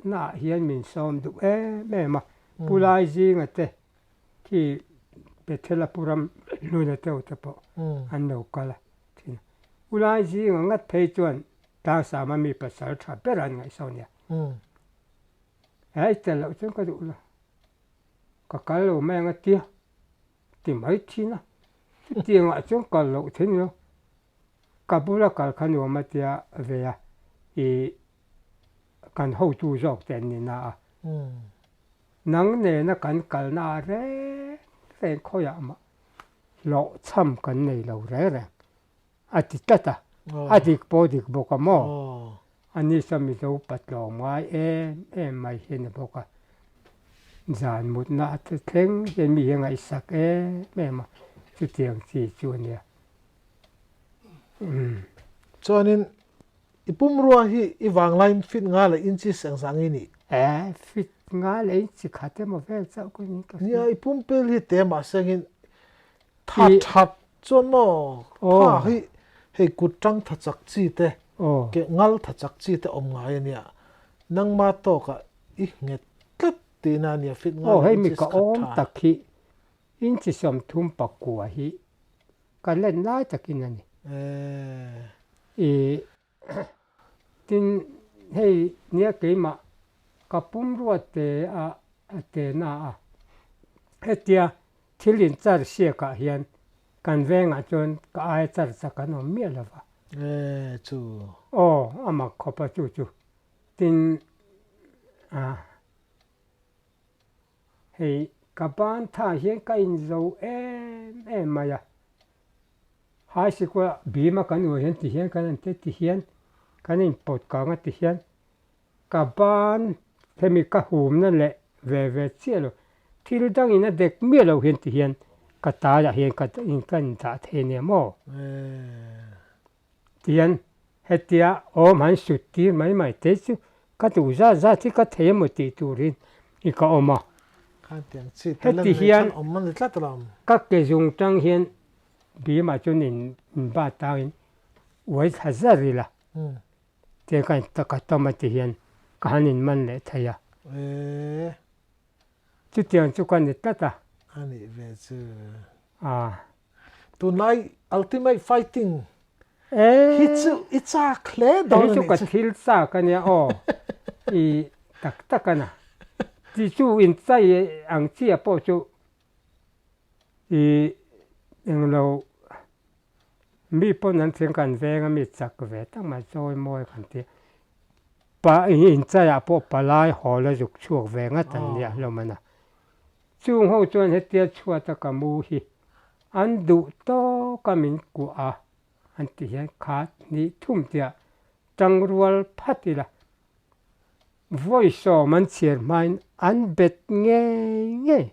naah hian min sawm duh em em a, Pu Laizinga te khi Bethel-a Pu Ram Hluna te ho te pawh an lo kal a thin a. Ulai zinga ngat phei chuan Tlangsama mi pasal tha ber an ngaihsawn nia. He i tel loh chuan ka duh lo. Ka kal lo mai ang a tia ti mai thin a. Chutiangah chuan kal loh theih ni lo. Ka bula kal kha nuam a tia ve a, i kan hotu zawk te an ni na a. Nang nena kan kalna ah reng reng khawiah mah hlawhchham kan nei lo reng reng a ti tlat a, a dik pawh dik bawk a maw? A ni saw Mizo pa tlawm ngai em em mai hi a ni bawk a, zan mutna a thleng hian mi hi a ngaihsak em em a, chutiang chi chu a nia.
Chuanin i pumrua hi i vanglaiin fit nga leh inches engzah nge nih?
E, fit nga leh inchi khat emaw vel chauh ka ni ka hria.
Nia, i pumpel hi te mahse angin tha that chuan maw tha hi hei kut tang tha chak chi te ke ngal tha chak chi te awm ngai a nia. Nangma tawkah i nghet tlat tihna a nia fit nga leh inches khat tha.
Aw, hei mi ka awm tak hi inchi 39 hi Ka len lai takin a ni. I tin hei nia keimah ka pumrua te a a te na a, hetia thil in char siakah hian kan vengah chuan ka aia char chak an awm miah lo va.
E chu.
Aw a mak khawp a chu chu. Tin a. Hei ka ban tha hian ka inzo em em mai a, high sikul ah bim a kan uai hian ti hian kan an te ti hian kan inpawt kang a ti hian ka ban hemi ka humna leh ve ve chiah lo thil dangin a dek miah lo hian ti hian ka taiah hian ka ka indah thei a nia maw? Tihian hetia awm han sut tir mai mai te chu ka duh zat zat hi ka thei emaw tih turin i ka awm a. Heti hian ka ke zung tang hian bimah chuan in bat tangin uai thla zar ila tiang ka in ka tawm a ti hian ka han in man leh thei a. Chutiang chu ka ni tlat a.
A nih ve chu. Tunlai Ultimate Fighting hi chu i chak hle dawn a nih chu.
Hei chu ka thil chak a nia aw. I tak tak a na. Ti chu inchai ang chiah pawh chu i englo mi pawn an thing kan veng a mi chak ve tak mai chawi mawi kan ti. Pa inchaiah pawh palai hawl a zuk chhuak ve ngat an nia hlawm a na. Chung ho chuan hetia chhuata ka mu hi an duh tawk a min kuah a, an ti hian khat hnih thum tia tangrual phat ila vawi sawm an chhiar hmain an bet ngei ngei.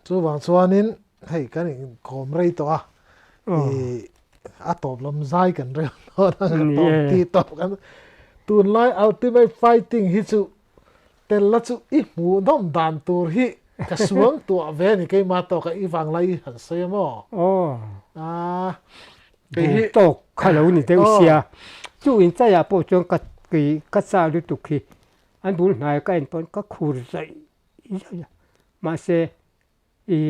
Chuvang chuanin hei kan inkawm rei tawh a, ih a tawp lam zai kan rel dawn a, ka tawp ti tawp kan tunlai ultimate fighting hi chu Tel la chu i hmuhnawm dan tur hi ka suang tuah ve a ni keimah tawk a i vanglai i han sawi a maw?
Aw. Kei hi tawk kha lo ni deuh sia. Chu inchaiah pawh chuan ka kei ka cha lutuk hi an bul hnai ka en pawn ka khur zaih zaih a. Mahse i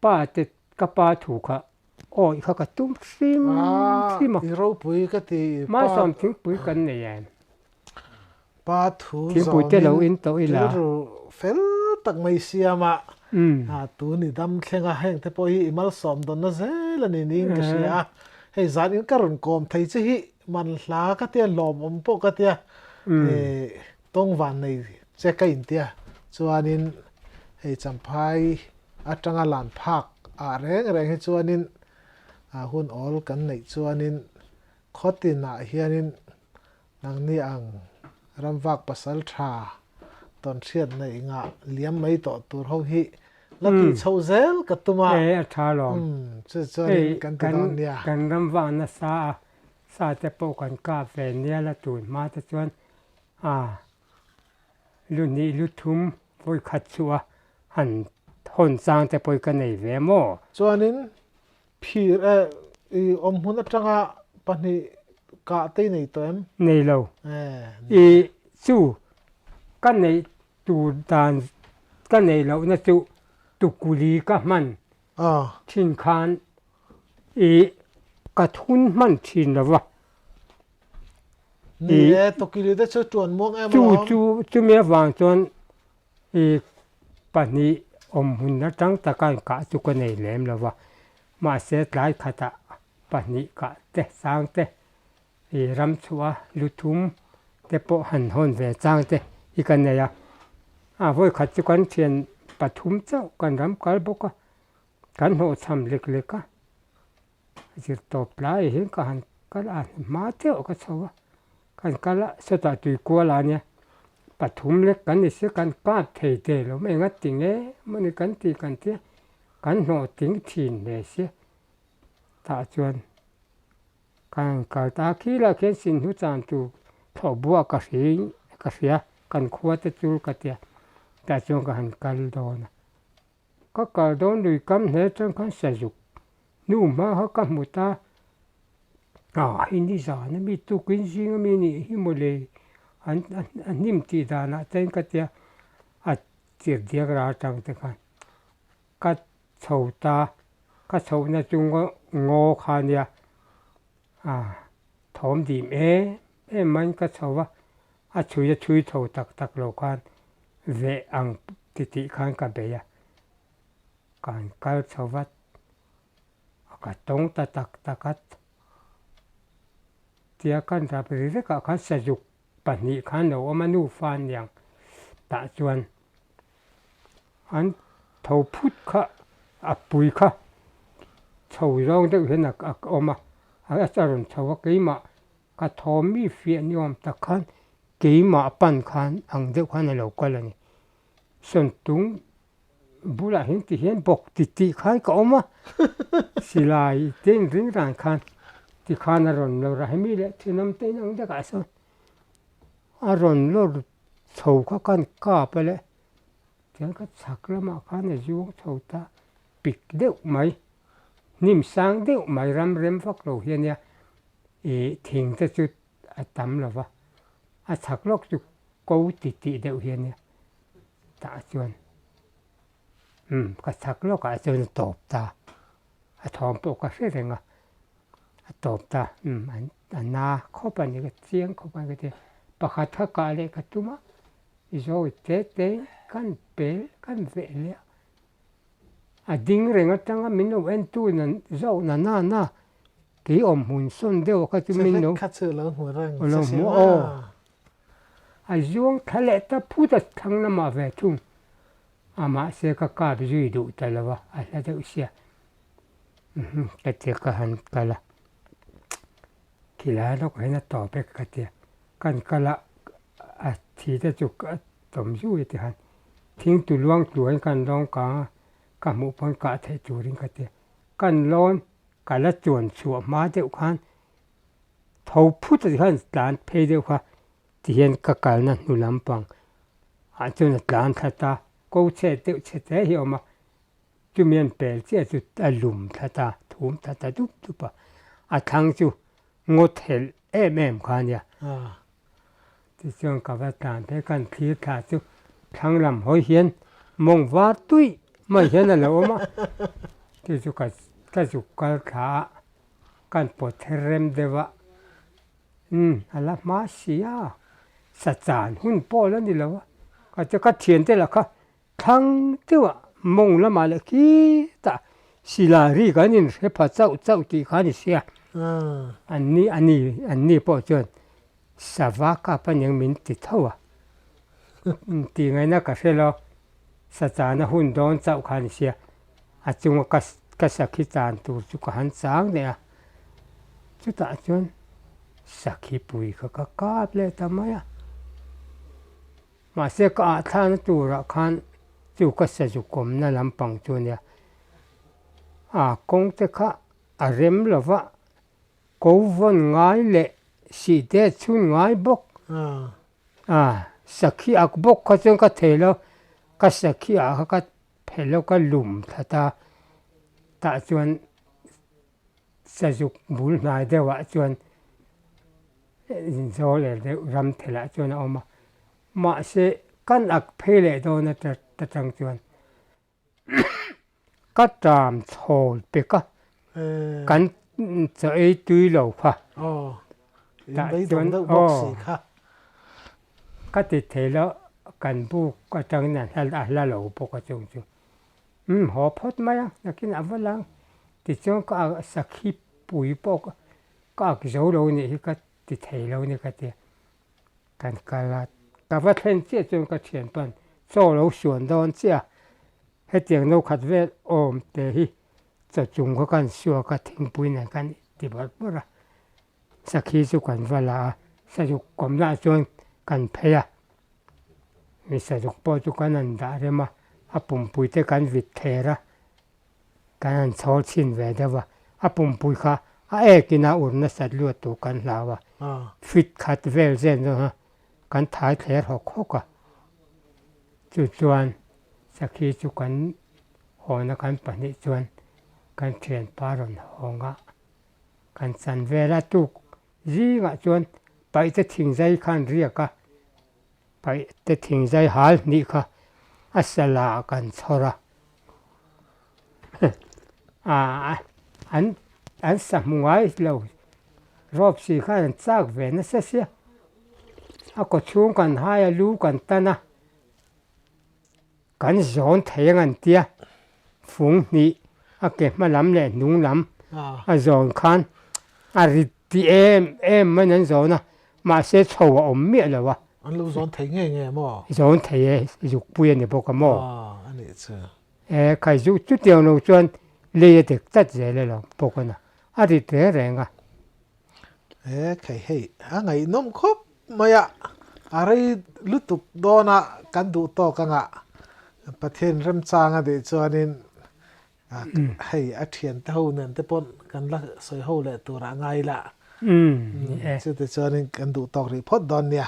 pa te ka pa thu kha awi kha ka tum hrim hrim
a. I ropui ka ti
i pa. Malsawm thingpui kan nei em?
Pa thu zawmin rilru fel tak mai siam a, tun i dam thleng a, heng te pawh hi i malsawm dawnna zel a ni niin ka hria a. Hei zan in ka rawn kawm thei che hi man hla ka tia lawmawm pawh ka tia tawng van nei che ka intia chuanin hei Champhai atanga lan phak ah reng reng hi chuanin hun awl kan neih chuanin khawtin ah hianin Nangni ang ramvak pasal tha tawnhriat neih ngah liam mai tawh tur ho hi la tih chhoh zel ka tum a.
E a tha lawm.
Chu chuanin kan ti dawn nia.
Kan ramvak nasa a, sa te pawh kan kap ve nia la tun hma te chuan a lu hnih lu thum vawi khat chu a han hawn chang te pawh hi ka nei ve maw.
Chuanin Phir e, i awm hmun atanga pahnih kah te i nei tawh em?
Nei lo. I chu ka neih tur dan ka neih lohna chu tukuli ka hman thin khan i Ka thun hman thin lo va.
Ni e, tawkili te chu tuan muang em alawm.
Chu chu chumi avang chuan i pahnih awm hun atang taka inkah chu ka nei lem lo va. Mahse tlai khatah pahnih kah te sang te i ram chhuah a lu thum te pawh han hawn ve chang te hi ka nei a. A vawi khat chu kan thian pathum chauh kan ram kal bawk a, kan hlawhchham lek lek a. Zir tawp tlai hian ka han kal a, hma deuh ka chho a, kan kal a sawtah tui kual a nia, pathum lek kan ni sia kan kap thei te lo mai enga ti nge mawni kan ti kan tia kan hnawh ting thin hle sia tah chuan kan han kal ta a, khi lah khian sinhnu chan tur thlawh buah ka hring ka hria kan khua te chu ka tia tah chuan ka han kal dawn a. Ka kal dawn lui kam hle chuan khan sazuk nu hma kha ka hmu ta, ah hei ni zan ami tukin zing ami nih hi mawle an a hnim tih danah te ka tia a tir diak ral tang te khan ka chho ta, ka chhohna chu ngaw kha nia ah thawm dim em em maiin ka chho a, a chhui a chhui chho tak tak lo khan Veh ang ti tih khan ka bei a, kan kal chho vat a, ka tawng ta tak tak a, tia kan rap ri vekah khan sazuk pahnih khan lo awm a, nufa an niang tah chuan an tho phut kha a pui kha chho zawng deuh hian a awm a, a rawn chho a keimah Ka thawm mi fiah ni awm tak khan keimah pan khan ang deuh khan a lo kal a ni. Sawntung bulah hian ti hian bawk ti tih khan ka awm a, silai te inring ran khan ti khan a rawn lawr a, hemi leh thenawm te inang dekah sawn a rawn lawr chho kha khan kap a le, tihian ka chhak lamah khan a zuang chho ta pik deuh mai, hnim sang deuh mai ram rem vak lo hi a nia. Ih thing te chu a tam lo va, a chhak lawk chu ko ti tih deuh hi a nia, tah chuan umm ka chhak lawkah chuan a tawp ta, a thawm pawh ka hre reng a, a tawp ta umm a na khawp a ni ka chiang khawp a ni ka ti a, pakhat kha kah leh ka tum a, zawi te te kan pel kan veh leh a. A ding reng atanga min lo en tu na zauh na na na kei awm hmun sawn deuh kha chu min lo
kha chu lo hmu reng
lo hmu aw a zuang thla leh ta phut a thlang lamah ve thung a mahse ka kap zui duh ta lo a a hla deuh sia ka ti ka han kal a khilai lawkah hian a tawp vek ka tia kan kal a a thi te chu a tawm zui ti khan thing tu luang tluain kan lawng kang a ka hmuh pawn kah theih turin ka tia kan lawn ka la chuan chhuah hma deuh khan tho phut a ti khan tlan phei deuh kha ti hian ka kalna hnu lampang ah chuan a tlan thla ta ko chhe deuh chhe te hi a awm a chumi an pel chiah chu a lum thla ta thum thla ta dup dup a a thlang chu ngaw thelh em em kha a nia. Tichuan ka va tlan phei kan thlir thla chu thlang lam hawi hian mawng var tuih mai hian a lo awm a, chu chu ka ka zuk kal thla a, kan pawt her rem deuh a, umm a la hma si a, sa chan hun pawh a la ni lo a, ka chu ka thiante lah kha Thlang deuhah mawng lamah leh khitah silai ri kan inhre pha chauh chauh tih kha a ni sia. An ni a ni an ni pawh chuan sava kap a niang min ti tho a. Tih ngaihna ka hre lo, sa chana hun dawn chauh kha a ni sia. A chunga ka ka sakhi chan tur chu ka han chang leh a. Chutah chuan sakhi pui kha ka kap leh ta mai a. Mahse ka ah thlahna turah khan chu ka sazuk awmna lampang chu a nia. A kawng te kha a rem lo va, ko vawn ngai leh sih te chhun ngai bawk. A sakhi ak bawk kha chuan ka thei lo, ka sakhi ah kha ka phelh lo ka lum thla ta. Tah chuan sazuk bul hnai deuhah chuan Inzawl er deuh ram thelah chuan a awm a, mahse kan ak phei leh dawn a ta tang chuan ka tram chhawl pek a, kan Chaw ei tui lo kha.
Aw, in
Tah
beidawng
chuan
deuh bawk
aw.
si kha.
Ka ti thei lo, kan buk atangin a hla a hla lo bawk a chung chu. Umm haw phawt mai a, nakin a va lang. Tichuan ka a sakhi pui pawh ka ak zo lo nih hi ka ti thei lo ni ka ti a. Kan kal a, ka va thlen chiah chuan ka thianpa'n chaw lo suan dawn chiah a, hetiang no khat vel awm te hi chaw chung kha kan suak a, thingpui nen kan ti bawrh bawrh a, sakhi chu kan va la a, sazuk kawmnaah chuan kan phei a, mi sazuk pawh chu kan han dah rem a, a pumpui te kan vit thler a, kan han chhawl chhin ve deuh a, a pumpui kha a ekin a ur nasat luat tur kan hlau a, fit khat vel zen zawng kha kan thai thler hawk hawk a, chu chuan sakhi chu kan hawna kan pahnih chuan kan thianpa rawn hawng a, kan chan vel a tuk zingah chuan paihte thingzai khan riak a. Paih te thingzai hal hnih kha a sala ah kan chhawr a, ah an an sa hmu ngai lo rawp si khan an chak ve nasa sia, a kaw chhung kan hai a lu kan tan a, Kan zawn thei ang an tia, fung hnih a ke hma lam leh hnung lam a zawn khan a rit ti em em mai an zawn a, mahse chho a awm miah lo a.
An lo zawn thei ngei ngei maw?
Zawn thei e, zukpui a ni bawk a maw?
A nih chu.
E, khai zuk chutiang lo chuan lei a dek tlat zel e lo bawk a na, a rit reng reng a.
He khai hei a ngaihnawm khawp mai a, a rei lutuk dawn a kan duh tawk anga Pathian remchang a nih chuanin hei a thiante ho nen te pawh kan la sawi ho leh tur ah ngai la, chutichuanin kan duh tawk rih phawt dawn nia.